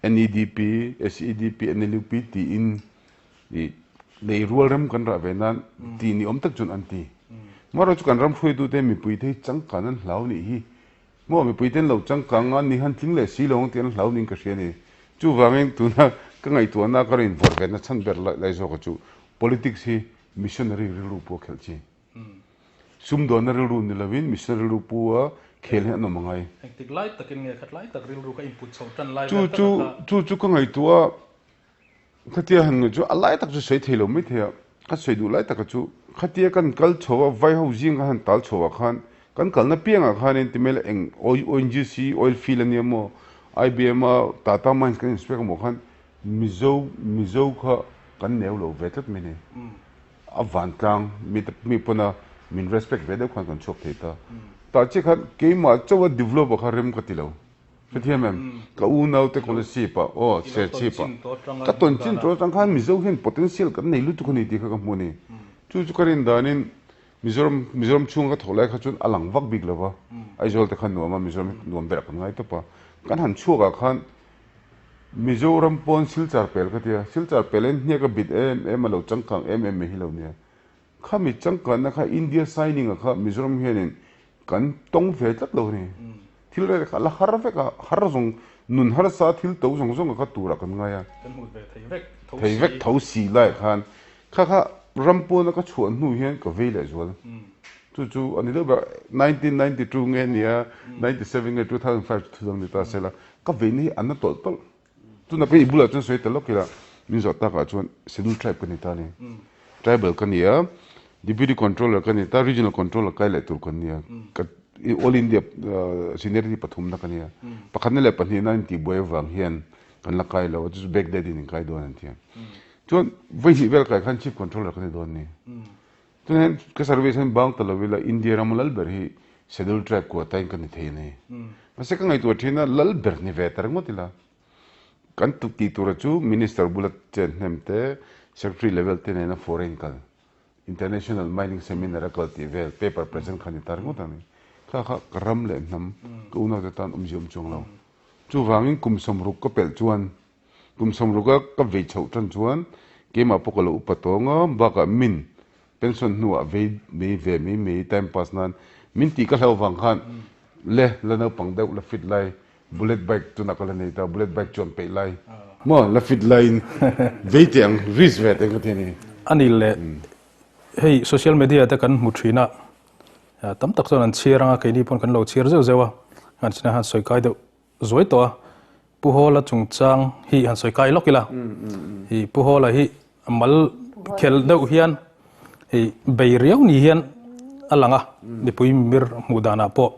NEDP, SEDP, NLUP tiin i lei rual rem kan rah ve nan ti ni awm tak chuan an ti. Marawh chu kan ram hruaitute mipuite hi changkan an hlau nih hi. Maw mipuite an lo changkang a, ni han tling leh si lo ang tih an hlau niin ka hria a ni. Chuvangin tuna ka ngaihtuahna ka rawn invawrh ve na chhan ber lai zawka chu politics hi missionary rilru pawh a khelh chi. Sumdawnna rilru ni lovin mihring rilru pu a khel hi an awm angai. Engtik lai takin nge khat lai tak rilru ka input chhoh tan lai vel tak a kha. Chu chu ka ngaihtuah a, khatia han ngaih chu a lai tak chu sawi thei lo mai thei a, ka sawi duh lai taka chu khatia kan kal chho a, vai ho zing kan han tal chho ah khan kan kalna piangah khanin timel eng ONGC oil field ania maw, IBM a Tata mines kan inspect amaw khan Mizo Mizo kha kan neu lo ve tlat mai ni. A vantlang mi te mi pawn a min respect ve deuh khan kan chhuak thei ta. Tah chiah khan keimah chauh a develop ah kha rem ka ti lo. Hrethiam em? Ka unau te Kolasib ah aw Serchhip ah ka tawn chin tawh atang khan Mizo hian potential kan nei lutuk a ni tih kha ka hmu a ni. Chu chu ka rin danin Mizoram Mizoram chhunga ka thawh lai kha chuan a lang vak bik lo va. Aizawl te kha nuam a Mizoram hi nuam berah kan ngai tawp a. Kan han chhuak ah khan Mizoram pawn Silchar pel ka tia, Silchar pel hian hniak a bit em em a lo changkang em em mai hi lo nia. Khami changkanna kha India signing a kha Mizoram hianin kan tawng ve tlat lo a ni. Thil rel kha a la har vek a, har zawng nun harsa thil to zawng zawng a kha turah kan ngai a. Kan hmu ve thei vek tho si. Thei vek tho si lai khan kha kha ram pawna ka chhuah hnu hian ka vei leh zual. Chu chu a ni deuh ber 1992 nge nia 97 nge 2005 chu thudang ni ta sela Ka veina hi an na tawlh tawlh. Tuna ka i bulah chuan sawi ta lawk ila, min zawh takah chuan Scheduled Tribe ka ni ta a ni. Tribal ka ni a, Deputy Controller ka ni ta, Regional Controller kai leh tur kan ni a. Ka All India seniority pathumna ka ni a. Pakhatna leh pahnihna an intihbuai avang hian kan la kai lo a, chu chu back date in in kai dawn an ti a. Chuan vawi hnih vel kai khan Chief Controller ka ni dawn a ni. Chuan hian ka service hian bang ta lo ila India rama lal ber hi Scheduled Tribe quota in ka ni thei a ni. Mahse ka ngaihtuah thin a lal ber ni ve ta ringawt ila kan tih tura chu Minister bula chen hnem te, Secretary level te nena foreign kal, International Mining Seminar a kal tih vel paper present kha ni ta ringawt a ni. Kha kha ka ram leh hnam ka unaute tan awmzia awm chuang lo. Chuvangin kum 60 ka pelh chuan Kum 60 a ka vei chhoh tan chuan keimah pawh ka lo upa tawng a, bakah min pension hnuah vei mai ve mai mai time pass nan min tih ka hlauh vang khan le la naupang deuh la fit lai bullet bike tunah ka la nei ta bullet bike chuan peih lai maw la fit laiin vei teh ang risk ve teh ang ka ti a ni. A ni le, hei social media te kan hmu thin a, tam tak chuan an chhiar ang a, keini pawn kan lo chhiar zeuh zeuh a. Han china han sawi kai deuh zuai tawh a. Pu Hawla chungchang hi han sawi kai lawk ila. I Pu Hawla hi mal khel deuh hian i bei riau ni hian a lang a. Mipui mimir hmuh danah pawh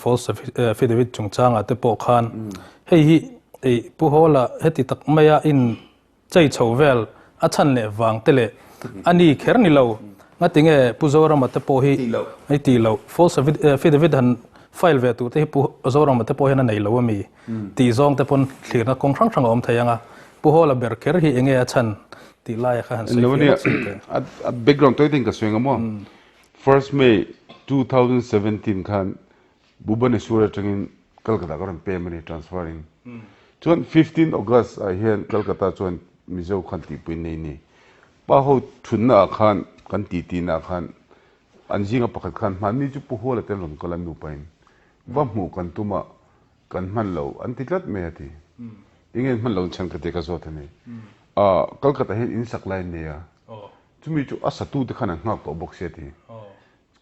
false affidavit chungchangah te pawh khan hei hi i Pu Hawla heti tak maia in chei chho vel a chhan leh vang te leh a ni kher ni lo. Ngati nge Pu Zorama te pawh hi hei tih loh false affidavit han file ve tur te hi Pu Zorama te pawh hian a nei lo a mi tih zawng te pawn thlirna kawng hrang hrang a awm thei ang a. Pu Hawla ber kher hi enge a chhan tih laia kha han sawi fiah lawk sin teh. A background tawi ten ka sawi ang a maw. First May 2017 khan Bhubaneswar atangin Calcutta ka rawn pem a ni, transfer in. Chuan 15 August ah hian Calcutta chuan Mizo khan tihpui nei ni. Pa ho thunna ah khan kan titi na ah khan an zinga pakhat khan hmanni chu Pu Huala te an rawn kal a nupa in va hmuh kan tum a kan hman lo an ti tlat mai a ti. Enge an hman lo chhan ka ti ka zawt a ni. Ah Calcutta hian in sak lai an nei a chumi chu a satu te khan an nghak tawh bawk sia ti.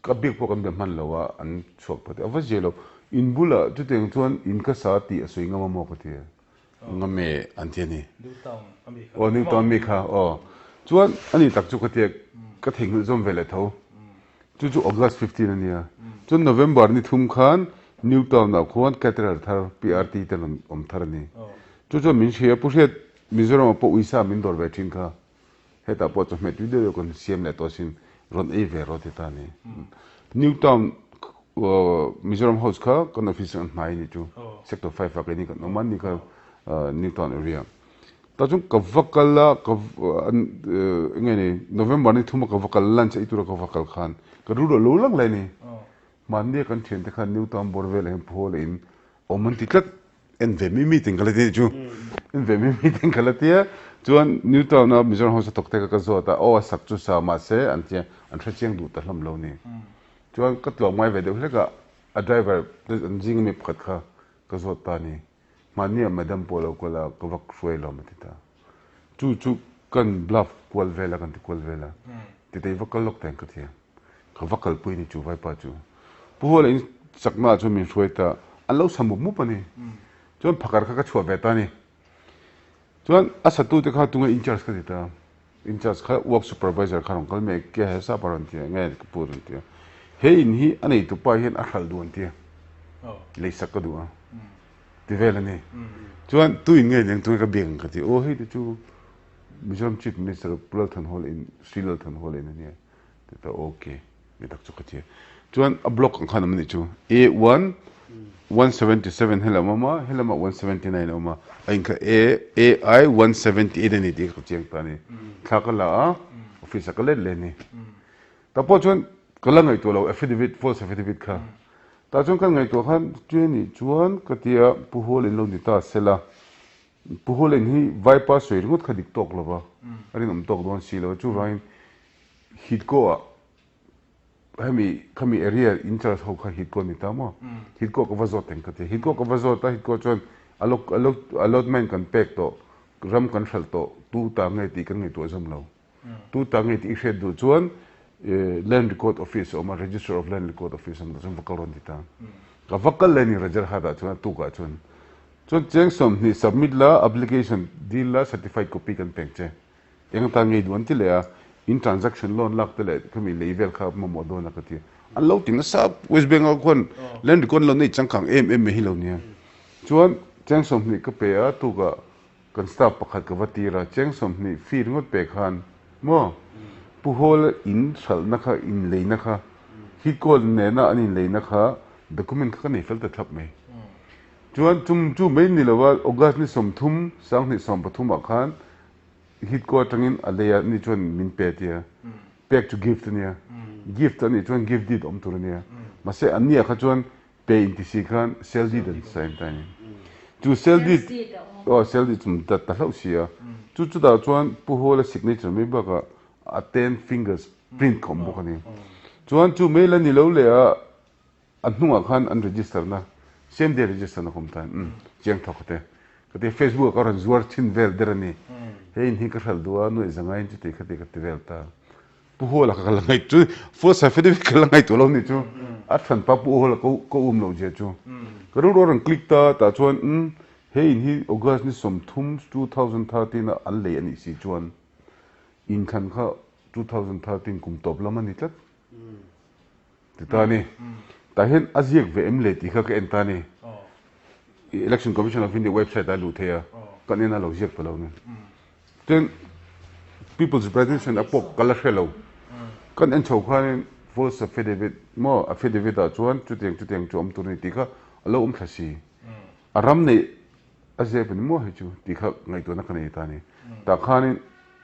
Ka biak pawh kan be hman lo a, an chhuak phawt e. A va zia lo, in bulah chutiang chuan in ka sa tih a sawi ngam a maw ka ti a. Ngam e an ti a ni. Aw New Town mi kha aw. Chuan a ni tak chu ka tia ka theihnghilh zawm ve leh tho. Chu chu August 15 a nia. Chuan November ni thum khan New Town ah khuan caterer thar PRT te rawn awm thar a ni. Chu chuan min hria, Pu Hriat Mizoram ah pawh uisa min dawr ve thin kha. Hetah pawh chawhmeh tui deuh deuh kan siam leh tawh asin, rawn ei ve rawh ti ta a ni. New Town Mizoram House kha kan office an hnai a ni chu, Sector 5 ah keini kan awm a, ni kha New Town area. Tah chuan ka va kal a, ka enge ni November ni thuma ka va kal lunch ei tura ka va kal khan ka rilru a lo lang lai a ni. Mahnia kan thiante khan New Town bawr velah hian phaw leh in awm an ti tlat. En ve mi mi ting ka la ti chu en ve mi mi ting ka la tia chuan New Town a Mizoram House a thawk te kha ka zawt a aw a sak chu sa mahse an tia an hre chiang duh ta hlawm lo ni chuan ka tlawm ngai ve deuh hlek a a driver te an zing ami pakhat kha ka zawt ta ni hmanni ah madam pawh a lo kal a ka vak hruai lawm a ti ta chu chu kan bluff kual vel a kan ti kual vel a titei va kal lawk teng ka tia. Ka va kalpui ni chu vaipa chu. Pu Huala in chakna ah chuan min hruai ta, an lo sa mup mup a ni. Chuan phakar kha ka chhuah ve ta a ni. Chuan a satu te kha tunge in charge ka ti ta. In charge kha work supervisor kha rawn kal mek kia he sap a rawn ti a, nge ka pu rawn ti a. He in hi a neitu pa hian a hralh duh an ti a, leisak ka duh a ti vel a ni. Chuan tu in nge niang tunge ka biak ang ka ti, aw hei te chu Mizoram Chief Minister Pu Lalthanhawla in Sri Lalthanhawla in a nia. Ti ta ok mi tak chu ka ti. Chuan a block ang khan awm anih chu A one 177 helam awm a helamah 179 a awm a a inkha A AI 178 a ni tih ka chiang ta a ni. Thla ka la a office ah ka let leh a ni. Tah pawh chuan ka la ngaihtuah lo affidavit false affidavit kha. Tah chuan kan ngaihtuah khan chu anih chuan ka ti a Pu Hual in lo ni ta sela Pu Hual in hi vaipa sawi ringawt kha dik tawk lova a rinawm tawk dawn si lo a chuvangin Hitko ah hemi khami area in charge ho kha Hitko ni ta maw? Hitko ka va zawt eng ka ti. Hitko ka va zawt a, Hitko chuan allotment kan pek tawh, ram kan hralh tawh, tu ta nge tih kan ngaihtuah zawm lo. Tu ta nge tih i hriat duh chuan Land Record Office a awm a, Register of Land Record Office a awm tah chuan va kal rawn ti ta. Ka va kal leh a ni Rajarhat ah chuan a tuk ah chuan. Chuan cheng 20 submit la, application dil la, certified copy kan pek che. Eng atan ngei duh an ti leh a, in transaction loan lak te leh khami lei vel kha mamawh dawn a ka ti a. An lo ti nasa West Bengal khuan land record an lo nei changkang em em mai hi lo nia. Chuan cheng 20 ka pe a, tukah kan staff pakhat ka va tir a, cheng 20 fee ringawt pe khan maw Pu Hall in hralhna kha in leina kha heat call nena an in leina kha document kha ka nei fel ta thlap mai. Chuan chum chu mai ni lova August ni 30 2013 ah khan Hitko atangin a lei a ni chuan min pe tia pek chu gift ania gift anih chuan gift deed awm tur ania mahse an nia kha chuan pe in ti si khan sale deed an sign ta ani chu sale deed aw sale deed chu ta ta hlauh si a chu chutah chuan Pu Hawla signature mai bakah a ten fingers print kha awm bawk ani chuan chu mail a ni lo leh a A hnungah khan an register na same day register na kawm tan umm chiang thawk te ka ti facebook ah ka rawn zuar thin vel der a ni he in hi ka hralh duh a nuaih za ngaiin chuti khati ka ti vel ta. Pu Hawla kha ka la ngaih chu false affidavit ka la ngaihtuah lo ni chu a hranpa Pu Hawla ka um loh zia chu ka rilru a rawn click ta tah chuan umm he in hi August ni 30 2013 a an lei a nih si chuan inthlan kha 2013 kum tawp lam a ni tlat ti ta a ni. Tah hian a ziak ve em le tih kha ka en ta a ni. Election Commission of India website ah a luh thei a, kan en a lo ziak ta lo ni. Chuan People's Representation a pawh ka la hre lo. Kan en chho khanin false affidavit maw affidavit ah chuan chutiang chutiang chu awm tur a ni tih kha a lo awm thla si. A ram neih a zep a ni maw hei chu tih kha ngaihtuahna ka nei ta a ni. Tah khanin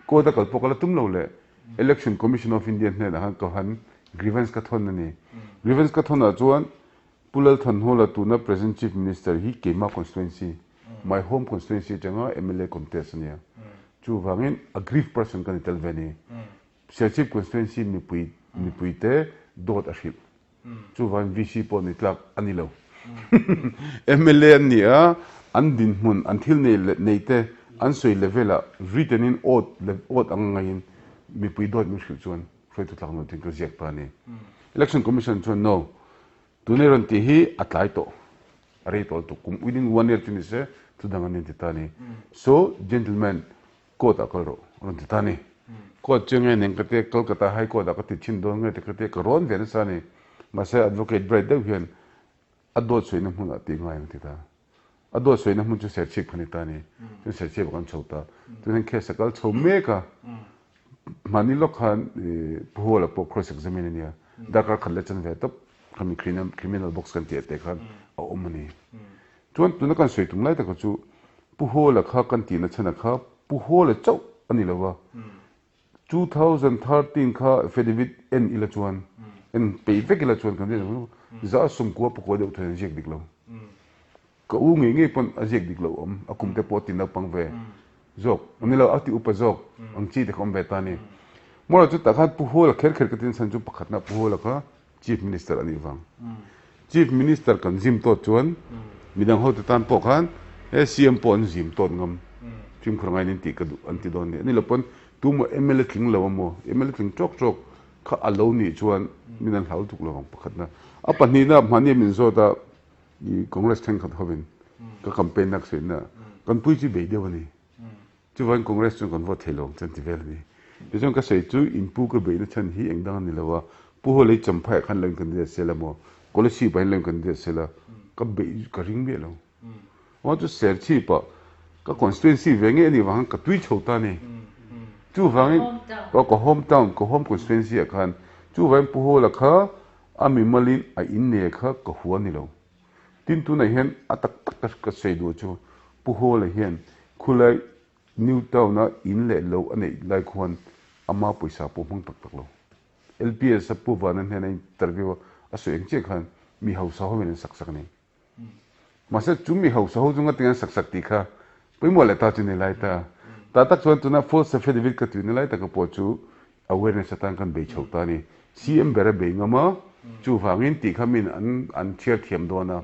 court a kal pawh ka la tum lo leh Election Commission of India hnenah khan ka han grievance ka thawn a ni. Grievance ka thawnah chuan Pu Lalthanhawla tuna present Chief Minister hi keimah constituency, my home constituency atanga mla contest a nia. Chuvangin aggrieved person ka ni tel ve a ni. Serchhip constituency mipui mipuite dawt a hrilh. Chuvangin VC pawh ni tlak a ni lo. Mla an ni a, an dinhmun, an thil nei leh neite an sawi level ah written in awt awt ang ngaiin mipui dawt min hrilh chuan hruaitu tlak nuam tin ka ziak ta a ni. Election Commission chuan no, tuna i rawn tih hi a tlai tawh, a rei tawh lutuk, kum within one year chu ni se thu dang an inti ta a ni. So, gentleman, Court ah kal rawh a rawn ti ta a ni. Court chu nge nen ka tia Kolkata High Court ah ka ti thin dawn nge ti ka tia ka rawn ve nasa a ni. Mahse Advocate Bright deuh hian a dawt sawina hmunah tih ngai ang ti ta. A dawt sawina hmun chu Serchhip kha ni ta a ni. Chuan Serchhip ah kan chho ta. Chuan heng case a kal chho mek a. Mahni lawk khan Pu Hawla pawh cross examine a nia. Darkar khat leh chan ve tawp khami criminal box kan tih ah te khan a awm a ni. Chuan tuna kan sawi tum lai taka chu Pu Hawla kha kan tihna chhan a kha Pu Hawla chauh a ni lo va, 2013 kha affidavit en ila chuan en peih vek ila chuan kan rin za 90 pakua deuh thawin an ziak dik lo. Ka u ngei ngei pawn a ziak dik lo awm, a kum te pawh a ti naupang ve zawk a ni lo, a ti upa zawk ang chi te kha awm ve ta a ni. Mawla chu tah khan Pu Hawla kher kher ka tin chhan chu pakhatna Pu Hawla kha Chief Minister a nih vang. Chief Minister kan zim tawt chuan midang hote tan pawh khan he CM pawh an zim tawt ngam. Fimkhur ngaiin an tih ka duh an ti dawn nia. Ni lo pawn tumaw mla tling lo amaw, mla tling tawk tawk kha a lo nih chuan min an hlau tuk lo vang pakhatna. A pahnihna mahni min zawt a i Congress thenkhat hovin ka campaign na ka sawi na kan pui chu bei deuh a ni. Chuvangin Congress chuan kan vote thei lo ang chuan ti vel a ni. Tichuan ka sawi chu inpu ka beihna chhan hi eng dang a ni lo a, Pu Hawlei Champhaiah khan lo inkandidat sel a maw, Kolasib ah hian lo inkandidat sel a, ka beih ka ring miah lo. Aw chu Serchhip ah ka constituency ve ngei a nih vang khan ka tui chho ta a ni. Chuvangin ka home town, ka home constituency ah khan chuvangin Pu Hawla kha a mimalin a inne kha ka hua a ni lo. Tin tunah hian a tak tak ka sawi duh chu Pu Hawla hian khulai New Town a in leh lo a neih lai khuan ama pawisa pawh hmang tak tak lo. LPS a Pu Vana hnena interview a a sawi ang chiah khan mi hausa ho in an sak sak a ni. Mahse chu mi hausa ho chu ngatinge an sak sak tih kha pawimawh leh ta chu ni lai ta. Tah tak chuan tuna false affidavit ka tuina lai taka pawh chu Awareness atan kan bei chho ta a ni. CM ber a bei ngam a, chuvangin tih kha min an an chhiar thiam dawn a.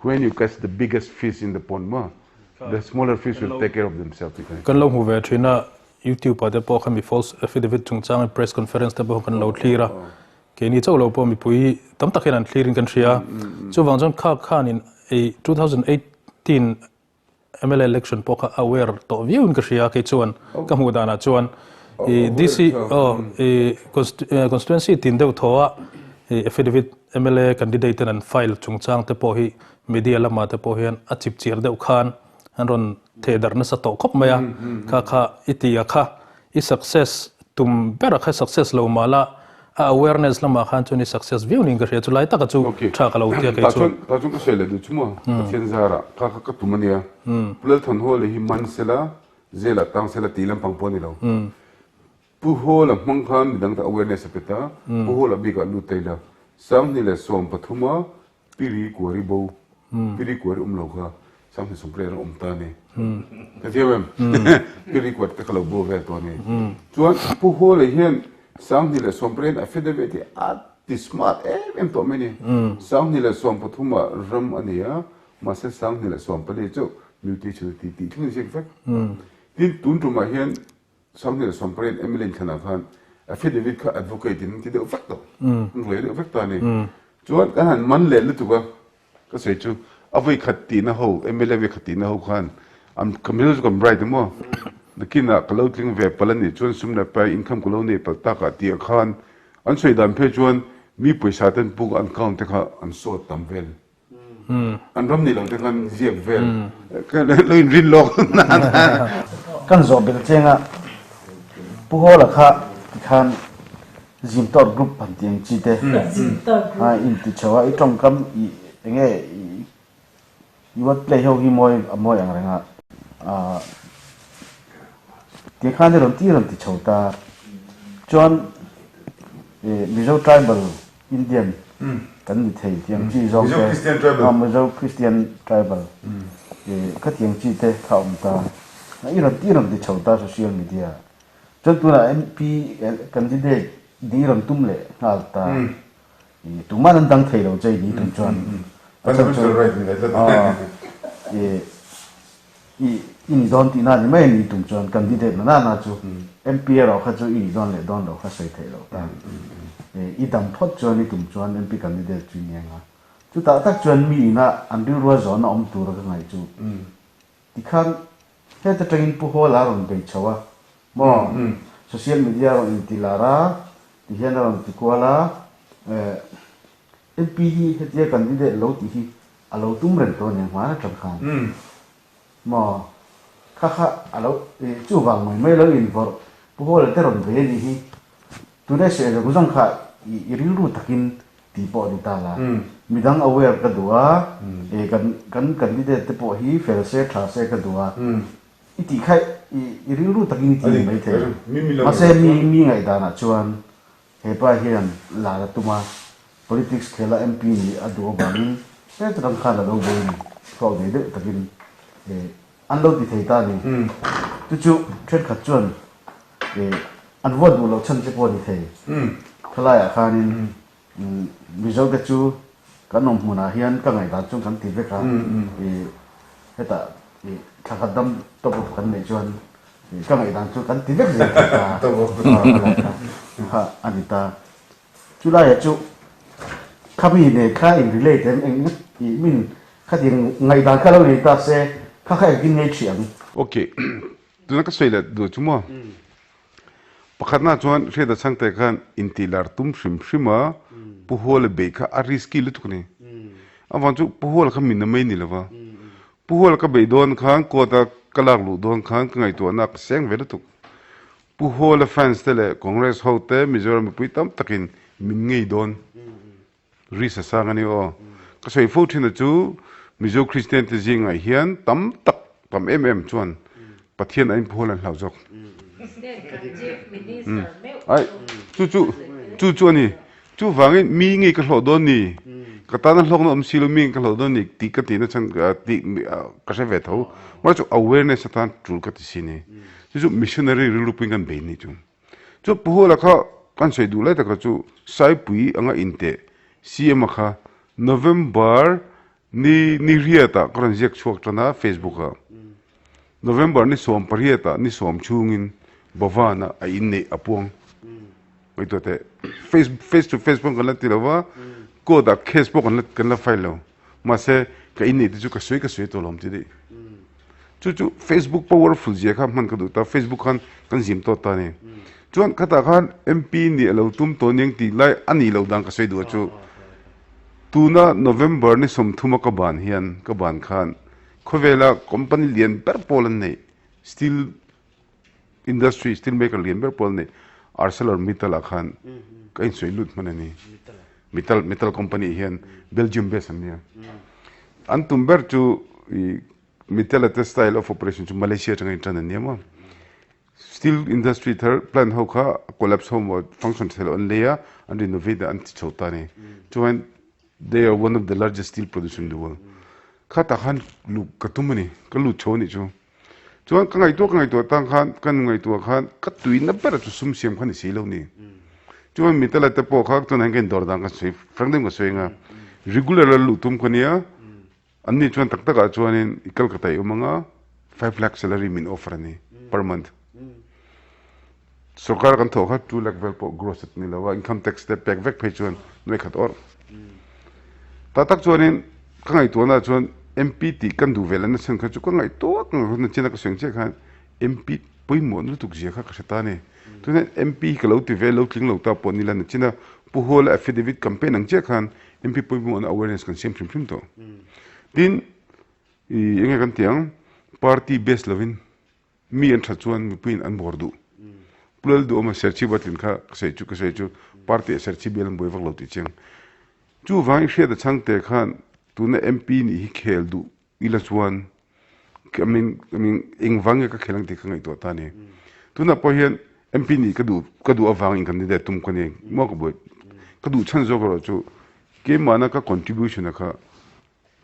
When you catch the biggest fish in the pond maw, the smaller fish will take care of themselves tih kha a ni. Kan lo hmu ve thin a, YouTube ah te pawh kha mi false affidavit chungchang press conference te pawh kan lo thlir a, keini chauh lo pawh mipui tam tak hian an thlirin kan hria. Chuvang chuan kha khanin 2018 Mla election pawh kha aware tawh viau in ka hria kei chuan ka hmuh danah chuan i DC aw i constituency tin deuh thaw a i affidavit mla candidate ten an file chungchang te pawh hi media lamah te pawh hian a chip chiar deuh khan an rawn theh darh nasa tawh khawp mai a kha kha i ti a kha I success tum ber a kha success lo mah la, a awareness lamah khan chuan i success viau niin ka hria, chulai taka chu tha ka lo tia kei chuan. Tah chuan ka sawi leh duh chu maw, Pathian zarah kha kha ka tum a nia. Pu Lalthanhawla hi man sela, zelah tang sela tih lampang pawh a ni lo. Pu Hawla hmang khan midang te awareness a pe ta, Pu Hawla bikah lut ta ila, 2013 a Piri kuari bo, piri kuari awm lo kha 2018 a awm ta a ni. Ka thiam em? Piri kuari te kha lo bo vel tawh a ni. Chuan Pu Hawla hian 2018 affidavit hi a ti smart em em tawh mai a ni. 2013 ah ram a ni a, mahse 2014 chu mutation a ti tih thleng a ziak vek. Tin, tun tumah hian 2018 MLA inthlanah khan. Affidavit kha advocate in an ti deuh vek tawh, an ruai deuh vek ta a ni. Chuan kan han man leh lutuk a, ka sawi chu a vawi khat tihna ho, mla vawi khat tihna ho khan an ka mizo chu kan bright a maw, nakinah ka lo tling ve palh a nih chuan sum leh pai income ka lo nei palh tak ah tih ah khan an sawi dan phei chuan mi pawisa ten puk an count te kha an sawt tam vel. An ram nih loh te khan ziak vel lo in rin lawk nan. Kan zawh bel chenga Pu Hawla kha tikhan Zimtawt group han ti ang chi te a in ti chho a, i tawngkam i enge i word play ho hi mawi a mawi ang reng a, tikhan i rawn ti rawn ti chho ta chuan Mizo tribal Indian kan ni thei tiang chi zawng te, Mizo Christian tribal khatiang chi te kha awm ta. I rawn ti rawn ti chho ta social media ah. Chuan tunah MP candidate di rawn tum leh nghal ta. Tuman an dang thei lo che i ni tum chuan. A chhan chu I i ni dawn tihna a ni mai a ni tum chuan candidate na nana chu MP erawh kha chu i nih dawn leh dawn loh kha sawi theih loh ta. I dam phawt chuan i tum chuan MP candidate chu i ni ang a. Chutah tak chuan mi ina an rilrua zawhna awm tura ka ngaih chu tikhan heta tangin Pu Hawla a rawn bei chho a maw social media a rawn inti lar a tihian a rawn ti kual a MP hi hetia candidate lo tih hi A lo tum reng tawh aniang hmaan atang khan maw kha kha a lo chuvang mai mai lo invawrh Pu Hawla te rawn ve anih hi tuna i sawi zawng zawng kha i rilru takin tih pawh a ni ta la midang aware ka duh a kan kan candidate te pawh hi fel se tha se ka duh a i tih kha i rilru takin i ti ni maithei mahse mi mi ngaihdanah chuan He pa hian lar a tum a, politics khela MP nih a duh avangin heta tang khan a lo buai ni, thluak nei deuh takin an lo ti thei ta a ni. Chu chu thenkhat chuan an vote duh loh chhan che pawh a ni thei. Khalaiah khanin Mizo te chu kan awm hmunah hian ka ngaihdan chuan kan ti vek a, hetah thla khat dam top up kan neih chuan Ka ngaihdan chu kan ti vek zel thei ta kha a ni ta. Chu laiah chu khami nen kha in relate em eng i min khatiang ngaihdan kha lo nei ta se kha kha engtin ngei ṭhi ang. Ok, tuna ka sawi leh duh chu maw? Pakhatna chuan Hriata Chhangte khan intih lar tum hrim hrim a, Pu Huala beih kha a risky lutuk a ni. Avang chu Pu Huala kha min na mai ni lova, Pu Hual ka beih dawn khan court a ka lak luh dawn khan ka ngaihtuahna ka seng ve lutuk. Pu Huala fans te leh Congress ho te Mizoram mipui tam takin min ngei dawn risk a sang a ni aw. Ka sawi fo thin a chu Mizo Christian te zingah hian tam tak tam em em chuan Pathian a in Pu Hual an hlau zawk. Ai chu chu chu chu a ni. Chuvangin mi ngei ka hlawh dawn ni, ka tana hlawkna awm si lo mi ngei ka hlawh dawn ni tih ka tihna chhan tih ka hre ve tho. Mahse chu awareness atan tul ka ti si ni. Chu chu missionary rilru puiin kan bei ni chu. Chu Pu Huala kha kan sawi duh lai taka chu Saipui anga inteh CM a kha November ni ni riatah ka rawn ziak chhuak tan a Facebook ah. November ni 18 ah ni sawm chhungin Bhavan-ah a inneih a puang. Ngaihtuah teh, face face to face pawh kan la ti lo va, court ah case pawh kan la kan la file lo. Mahse, ka inneih te chu ka sawi ka sawi tawh lo ang ti daih. Chu chu Facebook powerful zia kha hman ka duh ta, Facebook khan kan zim tawt ta a ni. Chuan khatah khan MP nih a lo tum tawh aniang tih lai a nih loh dan ka sawi duh a chu. Tuna November ni 30 a ka ban hian, ka ban khan khawvela company lian ber pawl an neih, steel Industry steel maker lian ber pawl a ni. Arcelor Mittal ah khan ka insawi lut hman a ni. Mittal Mittal company hian Belgium base an nia. An tum ber chu i Mittal te style of operation chu Malaysia atanga intan an nia maw. Steel industry thar plant ho kha collapse ho maw function thei loh an lei a, an renovate a an ti chho ta a ni. Chuan they are one of the largest steel producer in the world. Khatah khan luh ka tum a ni, ka lut chho a nih chu. Chuan ka ngaihtuah ka ngaihtuah tang khan ka nu ngaihtuah khan ka tuina ber chu sum siam kha ni si lo ni. Chuan mi tala te pawh kha chuan hian ka indawr dan ka sawi frank deuhin ka sawi anga regular a luh tum kha nia an ni chuan tak takah chuanin i kal ka taih awm anga 5 lakh salary min offer a ni per month. Sorkar kan thawh kha 2 lakh vel pawh gross a ni lo a, income tax te pek vek phei chuan nuai khat awrh. Ta tak chuanin ka ngaihtuahna ah chuan MP tih kan duh ve lehna chhan kha chu ka ngaihtuah ka ngaihtuah nachina ka sawi ang chiah khan MP pawimawh na lutuk zia kha ka hre ta a ni. Tunah MP hi ka lo ti ve lo tling lo ta pawh ni la nachina Pu Hawla affidavit campaign ang chiah khan MP pawimawhna awareness kan siam hrim hrim tawh. Tin, ih enge kan tih ang party base lovin Mi an that chuan mipuiin an bawr duh. Pu Lalduhawma Serchhip a tlin kha ka sawi chu ka sawi chu party ah Serchhip bial an buai vak lo tih chiang. Chuvangin Hriata Chhangte khan tuna MP nih hi khel duh ila chuan I mean I mean engvang nge ka khel ang tih ka ngaihtuah ta a ni. Tunah pawh hian MP nih ka duh ka duh avangin candidate tum ka ni maw ka buai ka duh chhan zawk erawh chu keimahna ka contribution a kha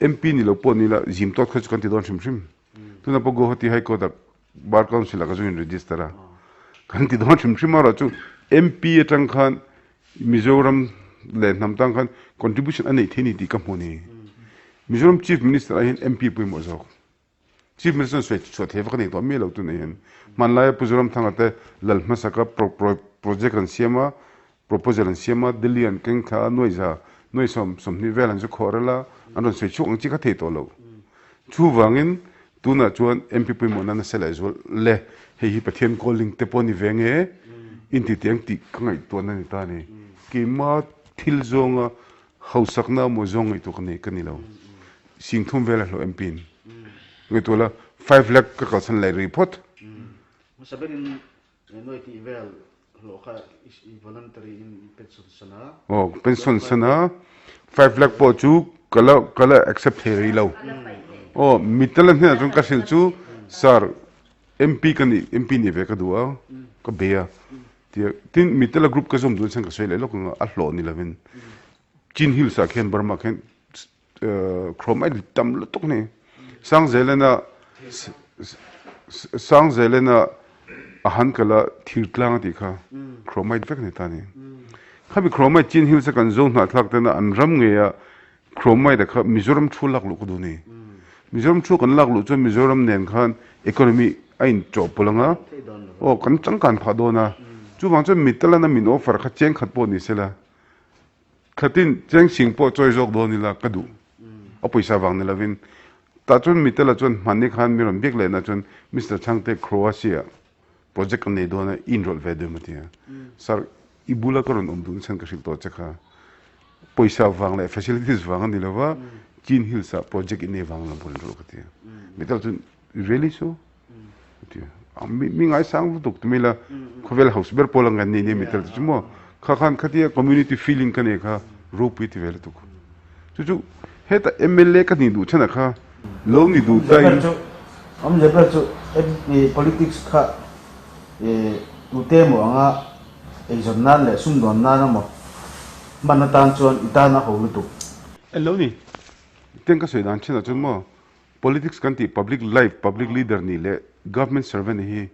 MP ni lo pawh ni la zim tawt kha chu kan ti dawn hrim hrim. Tuna pawh Guwahati High Court ah Bar Council ah ka zawng in register a. Kan ti dawn hrim hrim erawh chu MP atang khan Mizoram leh hnam tang khan contribution a neih thei ni tih ka hmu ni. Mizoram Chief Minister ah hian MP pawimawh zawk. Chief Minister chuan sawi chhuah thei vak a nei tawh miah lo tunah hian. Hmanlaia Pu Zoramthanga te lal hmasaka project an siam a, proposal an siam a, Delhi an keng thla a, nuai za, nuai sawm, 20 vel an zu khawh rel a, an rawn sawi chhuak ang chi kha thei tawh lo. Chuvangin tunah chuan MP pawimawhna nasa leh zual le, hei hi Pathian calling te pawh a ni ve nge, inti tih ang tih ka ngaihtuahna a ni ta a ni. Keima thil zawnga Hausakna maw zawng ngaihtuah ka nei ka ni lo. Sing thum vel a hlawh MP in. Ngaihtuah la, 5 lakh ka kalsan leh rih phawt. Hmasa berin nuai tih vel hlawh kha i voluntary in i pension san a. Aw, pension san a. 5 lakh pawh chu ka la ka la accept thei rih lo. Aw, mitala hnenah chuan ka hrilh chu, Sir, MP ka nih, MP nih ve ka duh a, ka bei a. Tia, tin Mitala group ka zawm duh chuan ka sawi leh lawk ang a, a hlawh ni lovin Chin Hills ah khian Burma khian chromite tam lutuk a ni. Sangzelena Sangzelena a han kal a thir tlang a tih kha chromite vek a ni ta a ni. Khami chromite Chin Hills a kan zo hnahthlak tena an ram ngei a chromite kha Mizoram thu lak luh ka duh a ni. Mizoram thu kan lak luh chuan Mizoram nen khan economy a inchawhpawlh ang a, aw kan changkan phah dawn a. Chuvang chuan Mittalana min offer kha cheng khat pawh ni sela, khatin cheng sing pawh chawi zawk dawn ila ka duh. A pawisa vang ni lovin. Tah chuan Mittala chuan hmanni khan mi rawn biak lehna chuan Mister Chhangte Croatia project ka nei dawn a, i inrawlh ve deuh maw tia. Sir, i bula ka rawn awm duhna chhan ka hrilh tawh che kha. Pawisa vang leh facilities vang a ni lo va, Chin Hills ah project i nei vang lam pawh inrawlh ka tia. Mittala chuan Really so? Tia. Mi ngaisang lutuk tumi la khawvel house ber pawl ang kan ni ni mittala chu maw. Kha khan khatia community feeling ka nei kha ropui ti ve lutuk. Chu chu heta MLA ka nih duh chhan ah kha lo ni duh ta in. Awmzia ber chu politics kha tute emaw anga eizawn nan leh sumdawn nan emaw hman atan chuan i tan a ho lutuk. En lo ni. Teng ka sawi dan thin ah chuan maw politics kan tih public life, public leader nih leh government servant hi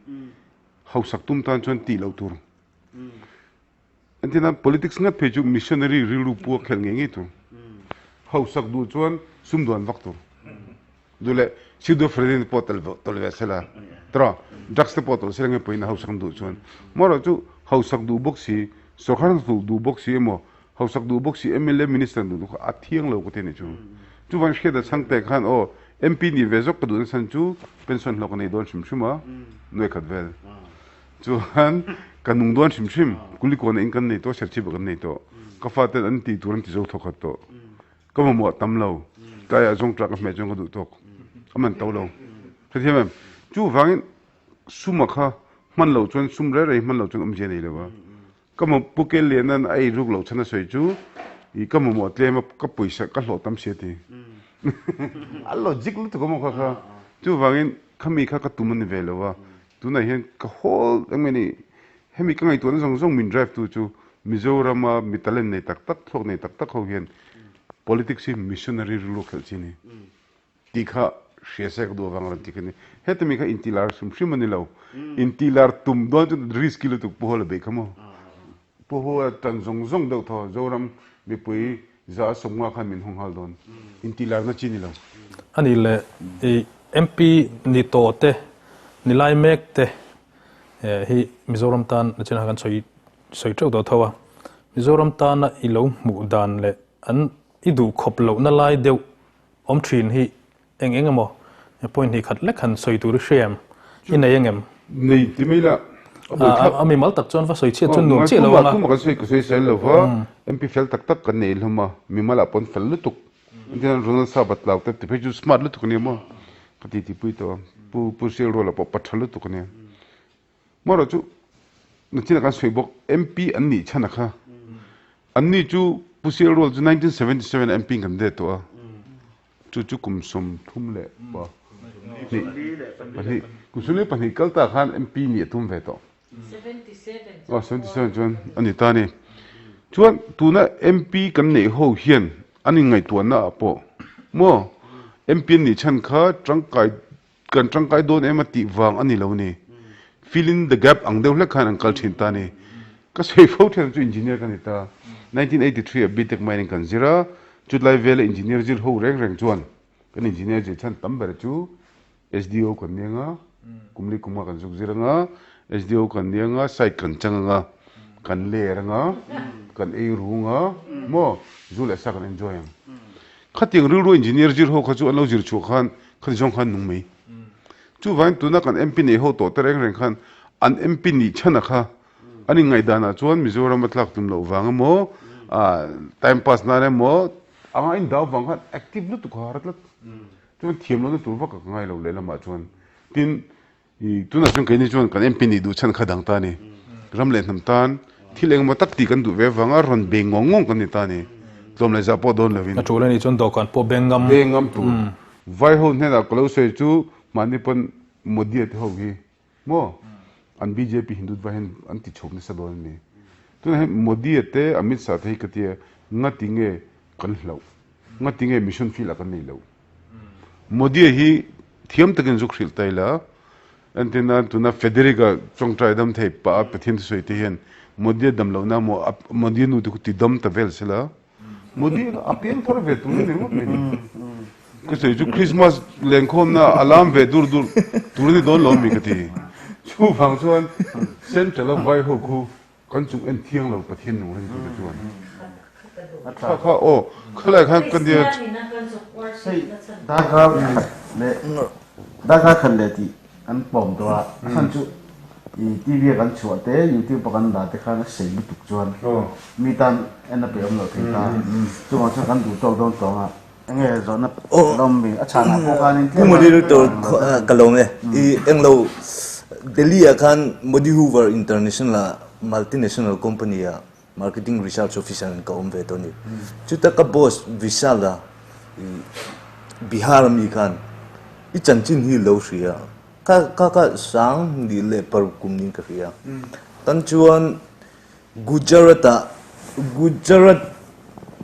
hausak tum tan chuan tih loh tur. Entirna politics ngat phei chu missionary rilru pu a khelh ngei ngei tur. Hausak duh chuan sumdawn vak tur. Duh leh pseudoephedrine pawh tel tawlh ve sela tawrh drugs te pawh tawlh sela nge pawhin hausak an duh chuan. Amaherawhchu chu hausak duh bawk si, sawrkar hnathawh duh bawk si emaw hausak duh bawk si mla minister duh duh kha a thiang lo ka ti a nih chu. Chuvang hriat a chhang te khan aw MP nih ve zawk ka duh nachhan chu pension hlawk a nei dawn hrim hrim a, nuai khat vel. Chuan ka nung dawn hrim hrim, Kulikawn ah in kan nei tawh, Serchhip ah kan nei tawh. Ka faten an tih tur an ti zo thawk khat tawh. Ka mamawh tam lo, tlaiah zawng tlak ka hmeh chuan ka duh tawk. A man to lo. Hrethiam em? Chuvangin suma kha hman loh chuan sum rei rei hman loh chuan awmzia nei lo a. Ka mamawh Pu Kel Lianan a ei ruk loh chhan a sawi chu i ka mamawh tlem a ka pawisa ka hlawh tam si a ti. A logic lutuk a maw kha kha. Chuvangin khami kha ka tum a ni ve lo a. Tunah hian ka hawl eng nge ni hemi ka ngaihtuahna zawng zawng min drive tu chu Mizorama mi talent nei tak tak thluak nei tak tak ho hian politics hi missionary rilru khelh chi a ni tih kha hria se ka duh avang rawn ti kha a ni. Heta mi kha intihlar hrim hrim a ni lo. Intihlar tum dawn chu risky lutuk Pu Hawla beih kha maw. Pu Hawla tan zawng zawng deuh thaw Zoram mipui 150 khan min hawng nghal dawn. Intihlarna chi ni lo. A nih leh i MP ni tawh te, ni lai mek te. hi Mizoram tan nachina kan sawi sawi teuh tawh tho a. Mizoram tana i lo hmuh dan leh an i duh khawp lohna lai deuh awm thin hi eng eng emaw point hnih khat lek han sawi tur i hria em? I nei engem? Nei ti mai la, a buai thlak. A mimal tak chuan va sawi chhiat chuan nuam chiah lo ang a. Tumah kan sawi ka sawi sel lo va, MP fel tak tak kan nei hlawm a, mimal ah pawn fel lutuk. Engtin Ronald Sapa tlau te ti phei chu smart lutuk a nia maw? Ka ti ti pui tawh a, Pu Pu Hrial Ruala pawh pa tha lutuk a nia. Marawh chu nachinah kan sawi bawk MP an nih chhan a kha. An ni chu Pu Hrial Ruala chu 1977 ah MP in kan det tawh a, chu chu kum 32 pahnih kum 42 kal ta khan MP nih a tum ve tawh. Aw 77 chuan a ni ta a ni. Chuan tuna MP kan neih ho hian an inngaihtuahna ah pawh maw MP an nih chhan kha tangkai kan tangkai dawn em a tih vang a ni lo ni. Fill in the gap ang deuh hlek khan an kal thin ta a ni. Ka sawi fo thian chu engineer ka ni ta. 1983 ah BTech mining kan zir a, chutlai vela engineer zir ho reng reng chuan kan engineer zir chhan tam ber chu SDO kan ni anga, kum li kum nga kan zuk zir anga, SDO kan ni anga, site kan chang anga, kan ler anga, kan ei ru anga, maw zu leh sa kan enjoy ang. Khatiang rilru engineer zir ho kha chu an lo zir chhuah khan khati zawng khan nung mai. Chuvangin tuna kan MP nei ho tawh te reng reng khan an MP nih chhan a kha an inngaihdanah chuan Mizoram a tlak tum loh vang emaw, time pass nan emaw anga indau vang khan active lutuk a har tlat. Chuan thiam lohna tur vak ka ngai lo lehlamah chuan tin i tunah chuan keini chuan kan MP nih duh chhan kha dang ta a ni. Ram leh hnam tan thil engemaw tak tih kan duh ve avanga rawn bei ngawng ngawng kan ni ta a ni. Tlawm leh zah pawh dawn lovin. A tul a nih chuan dawhkan pawh beng ngam. Beng ngam tur. Vai ho hnenah ka lo sawi chu mahni pawn Modi-a te ho hi Maw? An bjp Hindutva hian an ti chhuak nasa dawn a ni. Tunah hian Modi-a te Amit Shah te hi ka tia ngati nge kan hlauh? Ngati nge mission field ah kan nei loh? Modi-a hi thiam takin zuk hrilh ta ila, entirna tuna Federica tawngtai dam thei pah a Pathian thusawi te hian Modi-a dam lohna maw Modi-a nu te khu ti dam ta vel sela, Modi a piang thar ve tur a ni ngawt mai ni. Ka sawi chu Christmas lenkhawmna a lam ve dur dur tur a ni dawn lo mi ka ti. Chuvang chuan Central a vai ho khu kan chung en thiang lo Pathian nung reng tute chuan. Kha kha aw khalai khan ka nia. Hei darkar khat leh darkar khat leh tih Kan pawm tawh a, a chhan chu i TV a kan chhuah te, YouTube a kan dah te khan a sei lutuk chuan mi tan en a peih awm loh thei ta. Chuvang chuan kan duh tawk dawn tawng a, enge zawhna la awm mi a chhanah pawh khanin tlem a. Pu Moderator ka lawm e. I englo Delhi ah khan Modi Hoover International ah multinational company ah Marketing Research Officer in ka awm ve tawh a ni. Chuta ka boss Vishal a i Bihar ami khan i chanchin hi lo hria a, ka ka ka sang nih leh paruk kum niin ka hria. Tan chuan Gujarat ah Gujarat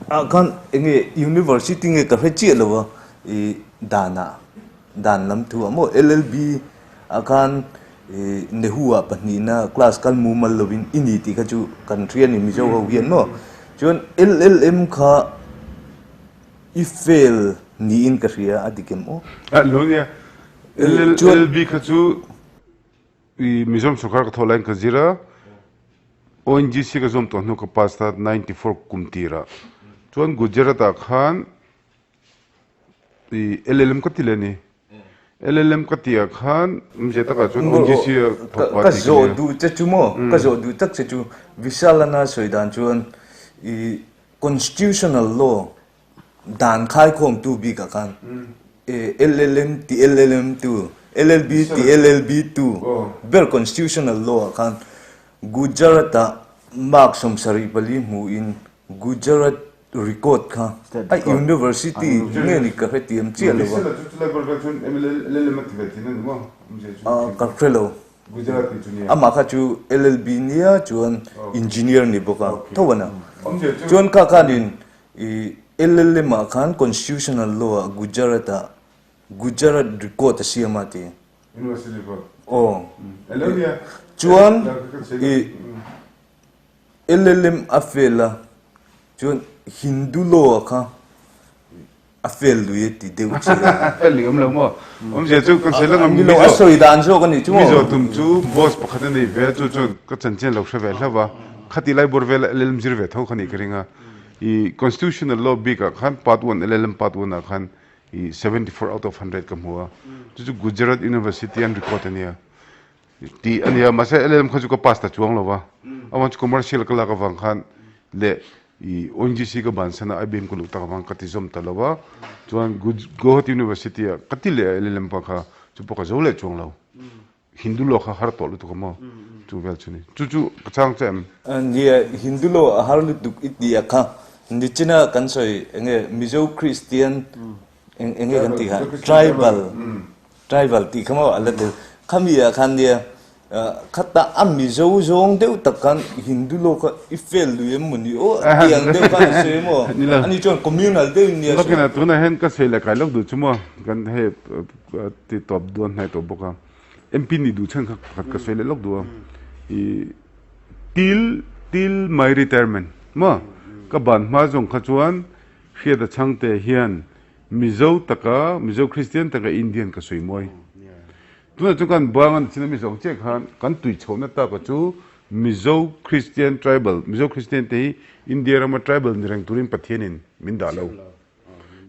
ah khan enge University nge ka hre chiah lo a i dan ah Dan lam thu ah maw LLB ah khan Nehu ah pahnihna class kal mumal lovin i ni tih kha chu kan hria ni Mizo ho hian maw. Chuan LLM kha i fail niin ka hria a dik em aw? A lo nia LLB kha chu i Mizoram sorkar ka thawh laiin ka zir a, ONGC ka zawm tawh hnu ka pass ta 94 kum tirah. Chuan Gujarat ah khan I LLM ka ti leh ni. LLM ka tih ah khan awmzia takah chuan ONGC a thawk pah tih ka nia. Ka zawh duh che chu maw? Ka zawh duh tak che chu Vishalana sawi dan chuan i constitutional law dan khaikhawmtu bikah khan LLM ti LLM tu, LLB ti LLB tu ber constitutional law ah khan Gujarat ah mark 74 hmuhin Gujarat Record kha a University nge ni ka hrethiam chiah lo a. Ka hre lo. Amah kha chu LLB nia chuan Engineer ni bawk a tho a na. Chuan kha khanin i LLM ah khan Constitutional Law ah Gujarat ah Gujarat Record a siam a ti. Aw. Chuan i. LLM a fail a, chuan Hindu law ah kha A fel lui a ti deuh che a. Fel lui awm lo maw? Awmzia chu kan sawi lang a, Ni lo, a sawi dan zawk a nih chu maw? Mizo tum chu boss pakhat a nei ve a, chu chuan ka chanchin a lo hre ve hlauh va, khati lai bawr vela LLM zir ve tho kha nih ka ring a. I Constitutional Law bikah khan Part One, LLM Part One ah khan i 74 out of 100 ka hmu a, chu chu Gujarat University an record a nia. Tih a nia, mahse LLM kha chu ka pass ta chuang lo va, avan chu commercial ka lak avang khan leh i ONGC ka bansan a IBM ka luh tak avang ka ti zawm ta lo va, chuan Guwahati University ah ka ti leh a LLM pa kha chu pawh ka zo leh chuang lo, Hindu law kha har tawh lutuk a maw chu vel chu ni, chu chu ka chang che em? Nia, Hindu law a har lutuk i ti a kha, nichina kan sawi enge Mizo Christian enge kan tih kha tribal Tribal tih kha maw a la tel. Khami ah khan nia khata a Mizo zawng deuh tak khan Hindu law kha i fail lui em mawni aw tih ang deuh khan a sawi maw? Ani chuan communal deuh in nia a sawi. Tunah hian ka sawi leh kai lawk duh chu maw kan hei ti tawp duan hnai tawh bawk a. MP nih duh chhan kha pakhat ka sawi leh lawk duh a. I till till my retirement maw ka ban hma zawng kha chuan Hriata Chhangte hian Mizo taka, Mizo Kristian taka Indian ka sawi mawi. Tunah chuan kan bang a ni chin a Mizo ang chiah khan kan tui chhohna taka chu Mizo Kristian tribal, Mizo Kristian te hi India rama tribal ni reng turin Pathianin min dah lo.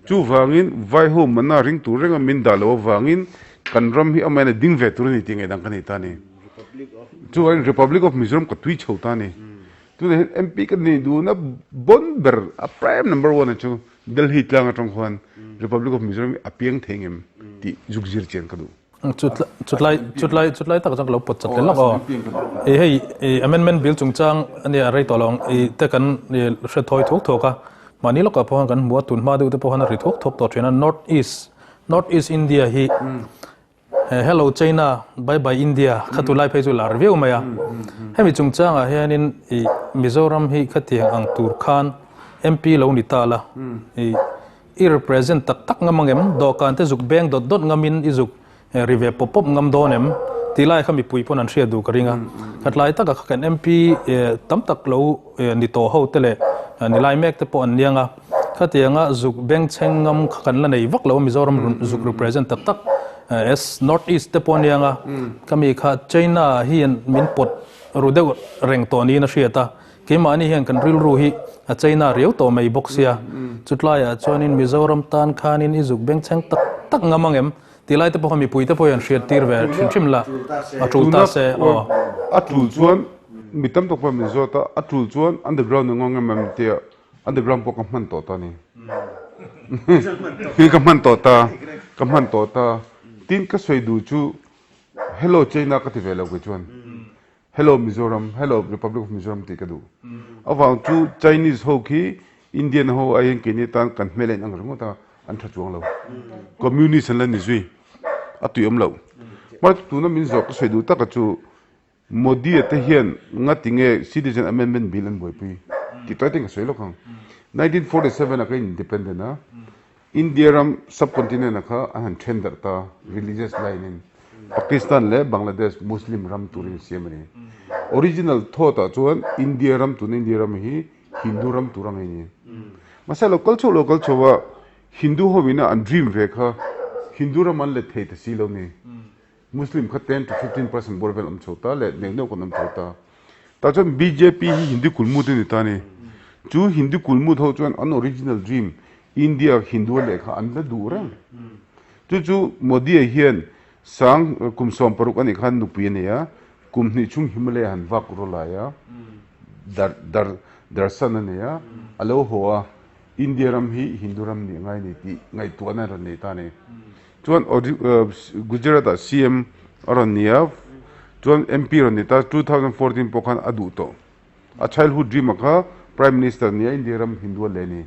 Chuvangin vai ho mana ring tur renga min dah lo avangin kan ram hi amahin a ding ve tur a ni tih ngaihdan ka nei ta a ni. Chuvangin Republic of Mizoram ka tui chho ta a ni. Tunah hian MP ka nih duhna bon ber a prime number one a chu Delhi tlang atang khuan Republic of Mizoram hi a piang thei ngem tih zuk zir chian ka duh. Chutlai chutlai chutlai tak chuan ka lo pawt chat leh lawk aw. I hei i amendment bill chungchang ania rei tawh lo ang i te kan i hre thawi thuak thuak a. Mahni lawkah pawh khan kan hmu a, tun hma deuh te pawh khan a ri thuak thuak tawh thin a. North East North East India hi Hello China, bye bye India kha tu lai phei chu lar viau mai a. Hemi chungchangah hianin i Mizoram hi khatiang ang tur khan MP lo ni ta la. I i represent tak tak ngam angem? Dawhkan te zuk beng dawt dawt ngamin i zuk ri ve pawp pawp ngam dawn em? Tih lai kha mipui pawn an hriat duh ka ring a. Khatlai takah kha kan MP tam tak lo ni tawh ho te leh ni lai mek te pawh an niang a. Khatianga zuk bengchheng ngam kha kan la nei vak lo a, Mizoram zuk represent tak tak as North East te pawh aniang a, khami kha China hian min pawt ru deuh reng tawh niin a hriat a, keimahni hian kan rilru hi a China riau tawh mai bawk sia, chutlaiah chuanin Mizoram tan khanin i zuk bengchheng tak tak ngam ang em tih lai te pawh kha mipui te pawh hian hriat tir ve hrim hrim la, a tul ta se aw. A tul chuan mi tam tak pawh min zawt a, a tul chuan underground a ngawng em em tia Underground pawh ka hman tawh ta ni. Ka hman tawh ta. Ka hman tawh ta. Tin ka sawi duh chu Hello China ka ti ve lo kei chuan. Hello Mizoram, Hello Republic of Mizoram tih ka duh. Avang chu Chinese ho khi Indian ho aiin keini tan kan hmel a inang ringawt a, an tha chuang lo. Communist an la ni zui. A tuiawm loh. Mahse tuna min zawh ka sawi duh taka chu Modi a te hian ngati nge Citizen Amendment Bill an buaipui tih tawi ten ka sawi lawk ang. 1947 ah ka independent a, India ram subcontinent ah kha an han then darh ta religious line in Pakistan leh Bangladesh Muslim ram turin siam a ni. Original thought ah chuan India ram tuna India ram hi Hindu ram tur ang a ni. Mahse lo kal chho lo kal chho a Hindu ho ina an dream ve kha Hindu ram an let thei ta si lo ni. Muslim kha 10 to 15 percent bawr vel awm chho ta leh neuh neuh kan awm chho ta. Tah chuan bjp hi Hindu kulmut a ni ta ni. Chu Hindu kulmut ho chuan an original dream India Hindu a leh kha an la duh reng. Chu chu Modi-a hian sang kum 60 a nih khan nupui a nei a, kum hnih chhung Himalaya han vak ru lai a, dar dar darsan a nei a, a lo haw a, India ram hi Hindu ram nih ngai ni tih ngaihtuahna a rawn nei ta a ni. Chuan Gujarat ah CM a rawn ni a, chuan MP rawn ni ta, 2014 pawh khan a duh tawh. A childhood dream ah kha Prime Minister ni a, India ram Hindu a leh a ni.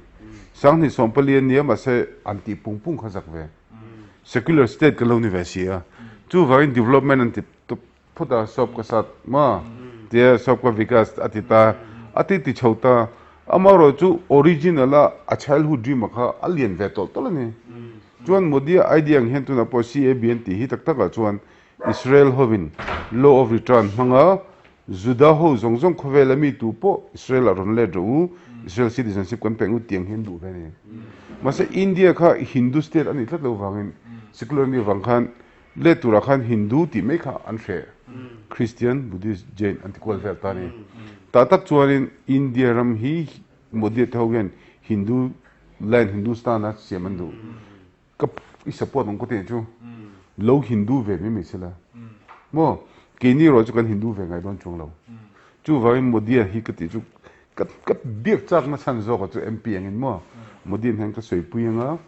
2014 a nia mahse an tih pung pung kha zak ve. Secular state kan lo ni ve si a. Chuvangin development an ti Phut a sawp ka sat maw tia sawp ka vikas a ti ta a ti ti chho ta amaherawh chu original a a childhood dream a kha a lian ve tawlh tawlh a ni chuan Modi a idea ang hian tunah pawh CAB an tih hi tak takah chuan Israel hovin law of return hmanga. Juda ho zawng zawng khawvela mi tu pawh Israel ah rawn let rawh u, Israel citizenship kan pek u tiang hi an duh ve a ni. Mahse India kha Hindu state a nih tlat lo vangin secular a nih avang khan let turah khan Hindu tih mai kha an hreh. Christian, Buddhist, Jain an ti kual vel ta a ni. Tah tak chuanin India ram hi Modi te ho hian Hindu land Hindustan a siam an duh. Ka i support ang ka tih chu lo Hindu ve mai mai sela maw keini erawh chu kan Hindu ve ngai dawn chuang lo. Chuvangin Modi-a hi ka tih chu ka ka biak chak na chhan zawk a chu MP angin maw Modi-a hian ka sawipui anga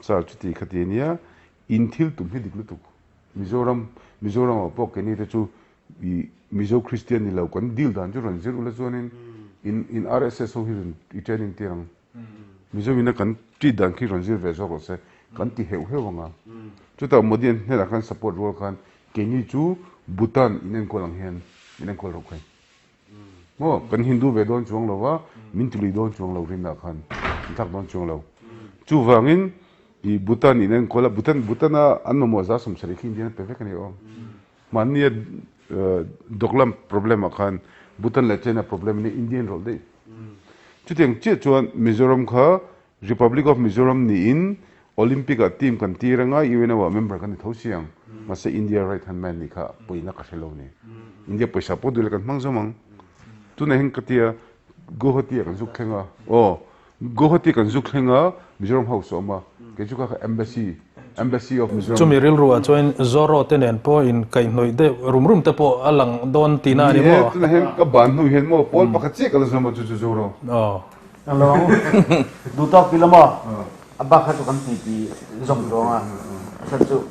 sir chuti khati ania in thil tum hi dik lutuk Mizoram Mizoram ah pawh keini te chu i Mizo Christian ni lo kan deal dan chu rawn zir ula chuanin in in RSS ho hi rawn i training tir ang. Mizo ina kan treat dan khi rawn zir ve zawk rawh se, kan ti heuh heuh ang a. Chutah Modi an hnenah khan support rual khan keini chu Bhutan in enkawl ang hian min enkawl rawh khai. Maw kan Hindu ve dawn chuang lo va, min tului dawn chuang lo rinah khan min thlak dawn chuang lo. Chuvangin i Bhutan in enkawl a, Bhutan Bhutan a an mamawh 70% khi Indian a pe vek a ni aw. Mahnia Doklam problem ah khan Bhutan leh China problem in Indian rawlh daih. Chutiang chiah chuan Mizoram kha Republic of Mizoram niin Olympic ah team kan tir anga UNO ah member kan ni tho si ang. Mahse India right hand man nih kha pawina ka hre lo ni. India pawisa pawh duh leh kan hmang zawm ang. Tunah hian ka tia Guwahati ah kan zuk thleng a. Aw. Guwahati kan zuk thleng a, Mizoram House a awm a, kei chu kha kha Embassy, Embassy of Mizoram. Chumi rilru ah chuan Zoro te nen pawh in kaihhnawih deuh rum rum te pawh a lang dawn tihna a ni maw? Ni e, tunah hian ka ban hnu hian maw pawl pakhat chiah ka la zawm a chu chu Zoro. Aw. Ang lo ang, duh tawk ti la maw? A bak kha chu kan ti ti zawm zawng a, a chhan chu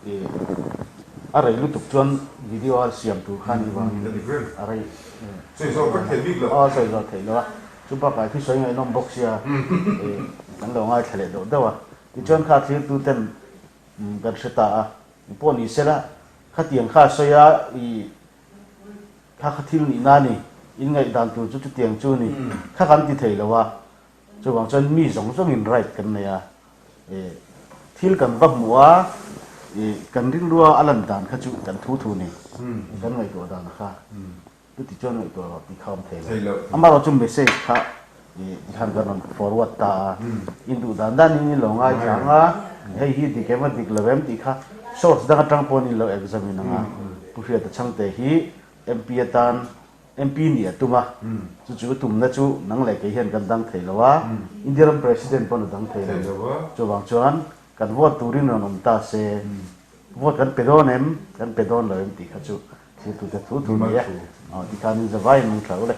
I a rei lutuk chuan video a siam tur khan i vangin a rei Sawi zawh vek thei bik lo. Aw sawi zawh theih lo a, chu bakah khi sawi ngaihnawm bawk sia i kan lo ngaithla leh deuh deuh a. Tichuan kha thirtu ten kan hre ta a, pawh ni sela khatiang kha a sawi a i kha kha thil nihna a ni, in ngaihdan tur chu chutiang chu ni kha kan ti thei lo a, Chuvang chuan mi zawng zawngin right kan nei a, thil kan va hmuh a, kan rilrua a lan dan kha chu kan thu thu ni, kan ngaihtuah dan kha chuti chuan ngaihtuah loh tih kha awm thei lo. Amaherawh chu message kha tikhan kan rawn forward ta a, in duh dan danin in lo ngaithla ang a, hei hi dik em a dik lo em tih kha source dang atang pawhin in lo examine ang a, Pu Hriata Chhangte hi MP atan MP nih a tum a, chu chu tumna chu nang leh kei hian kan dang thei lo a, India ram President pawn a dang thei lo. Chuvang chuan kan vote turin rawn awm ta se, vote kan pe dawn em, kan pe dawn lo em tih kha chu thiltute thu thu ni e. Aw tikhanin zavaiin an thla u le.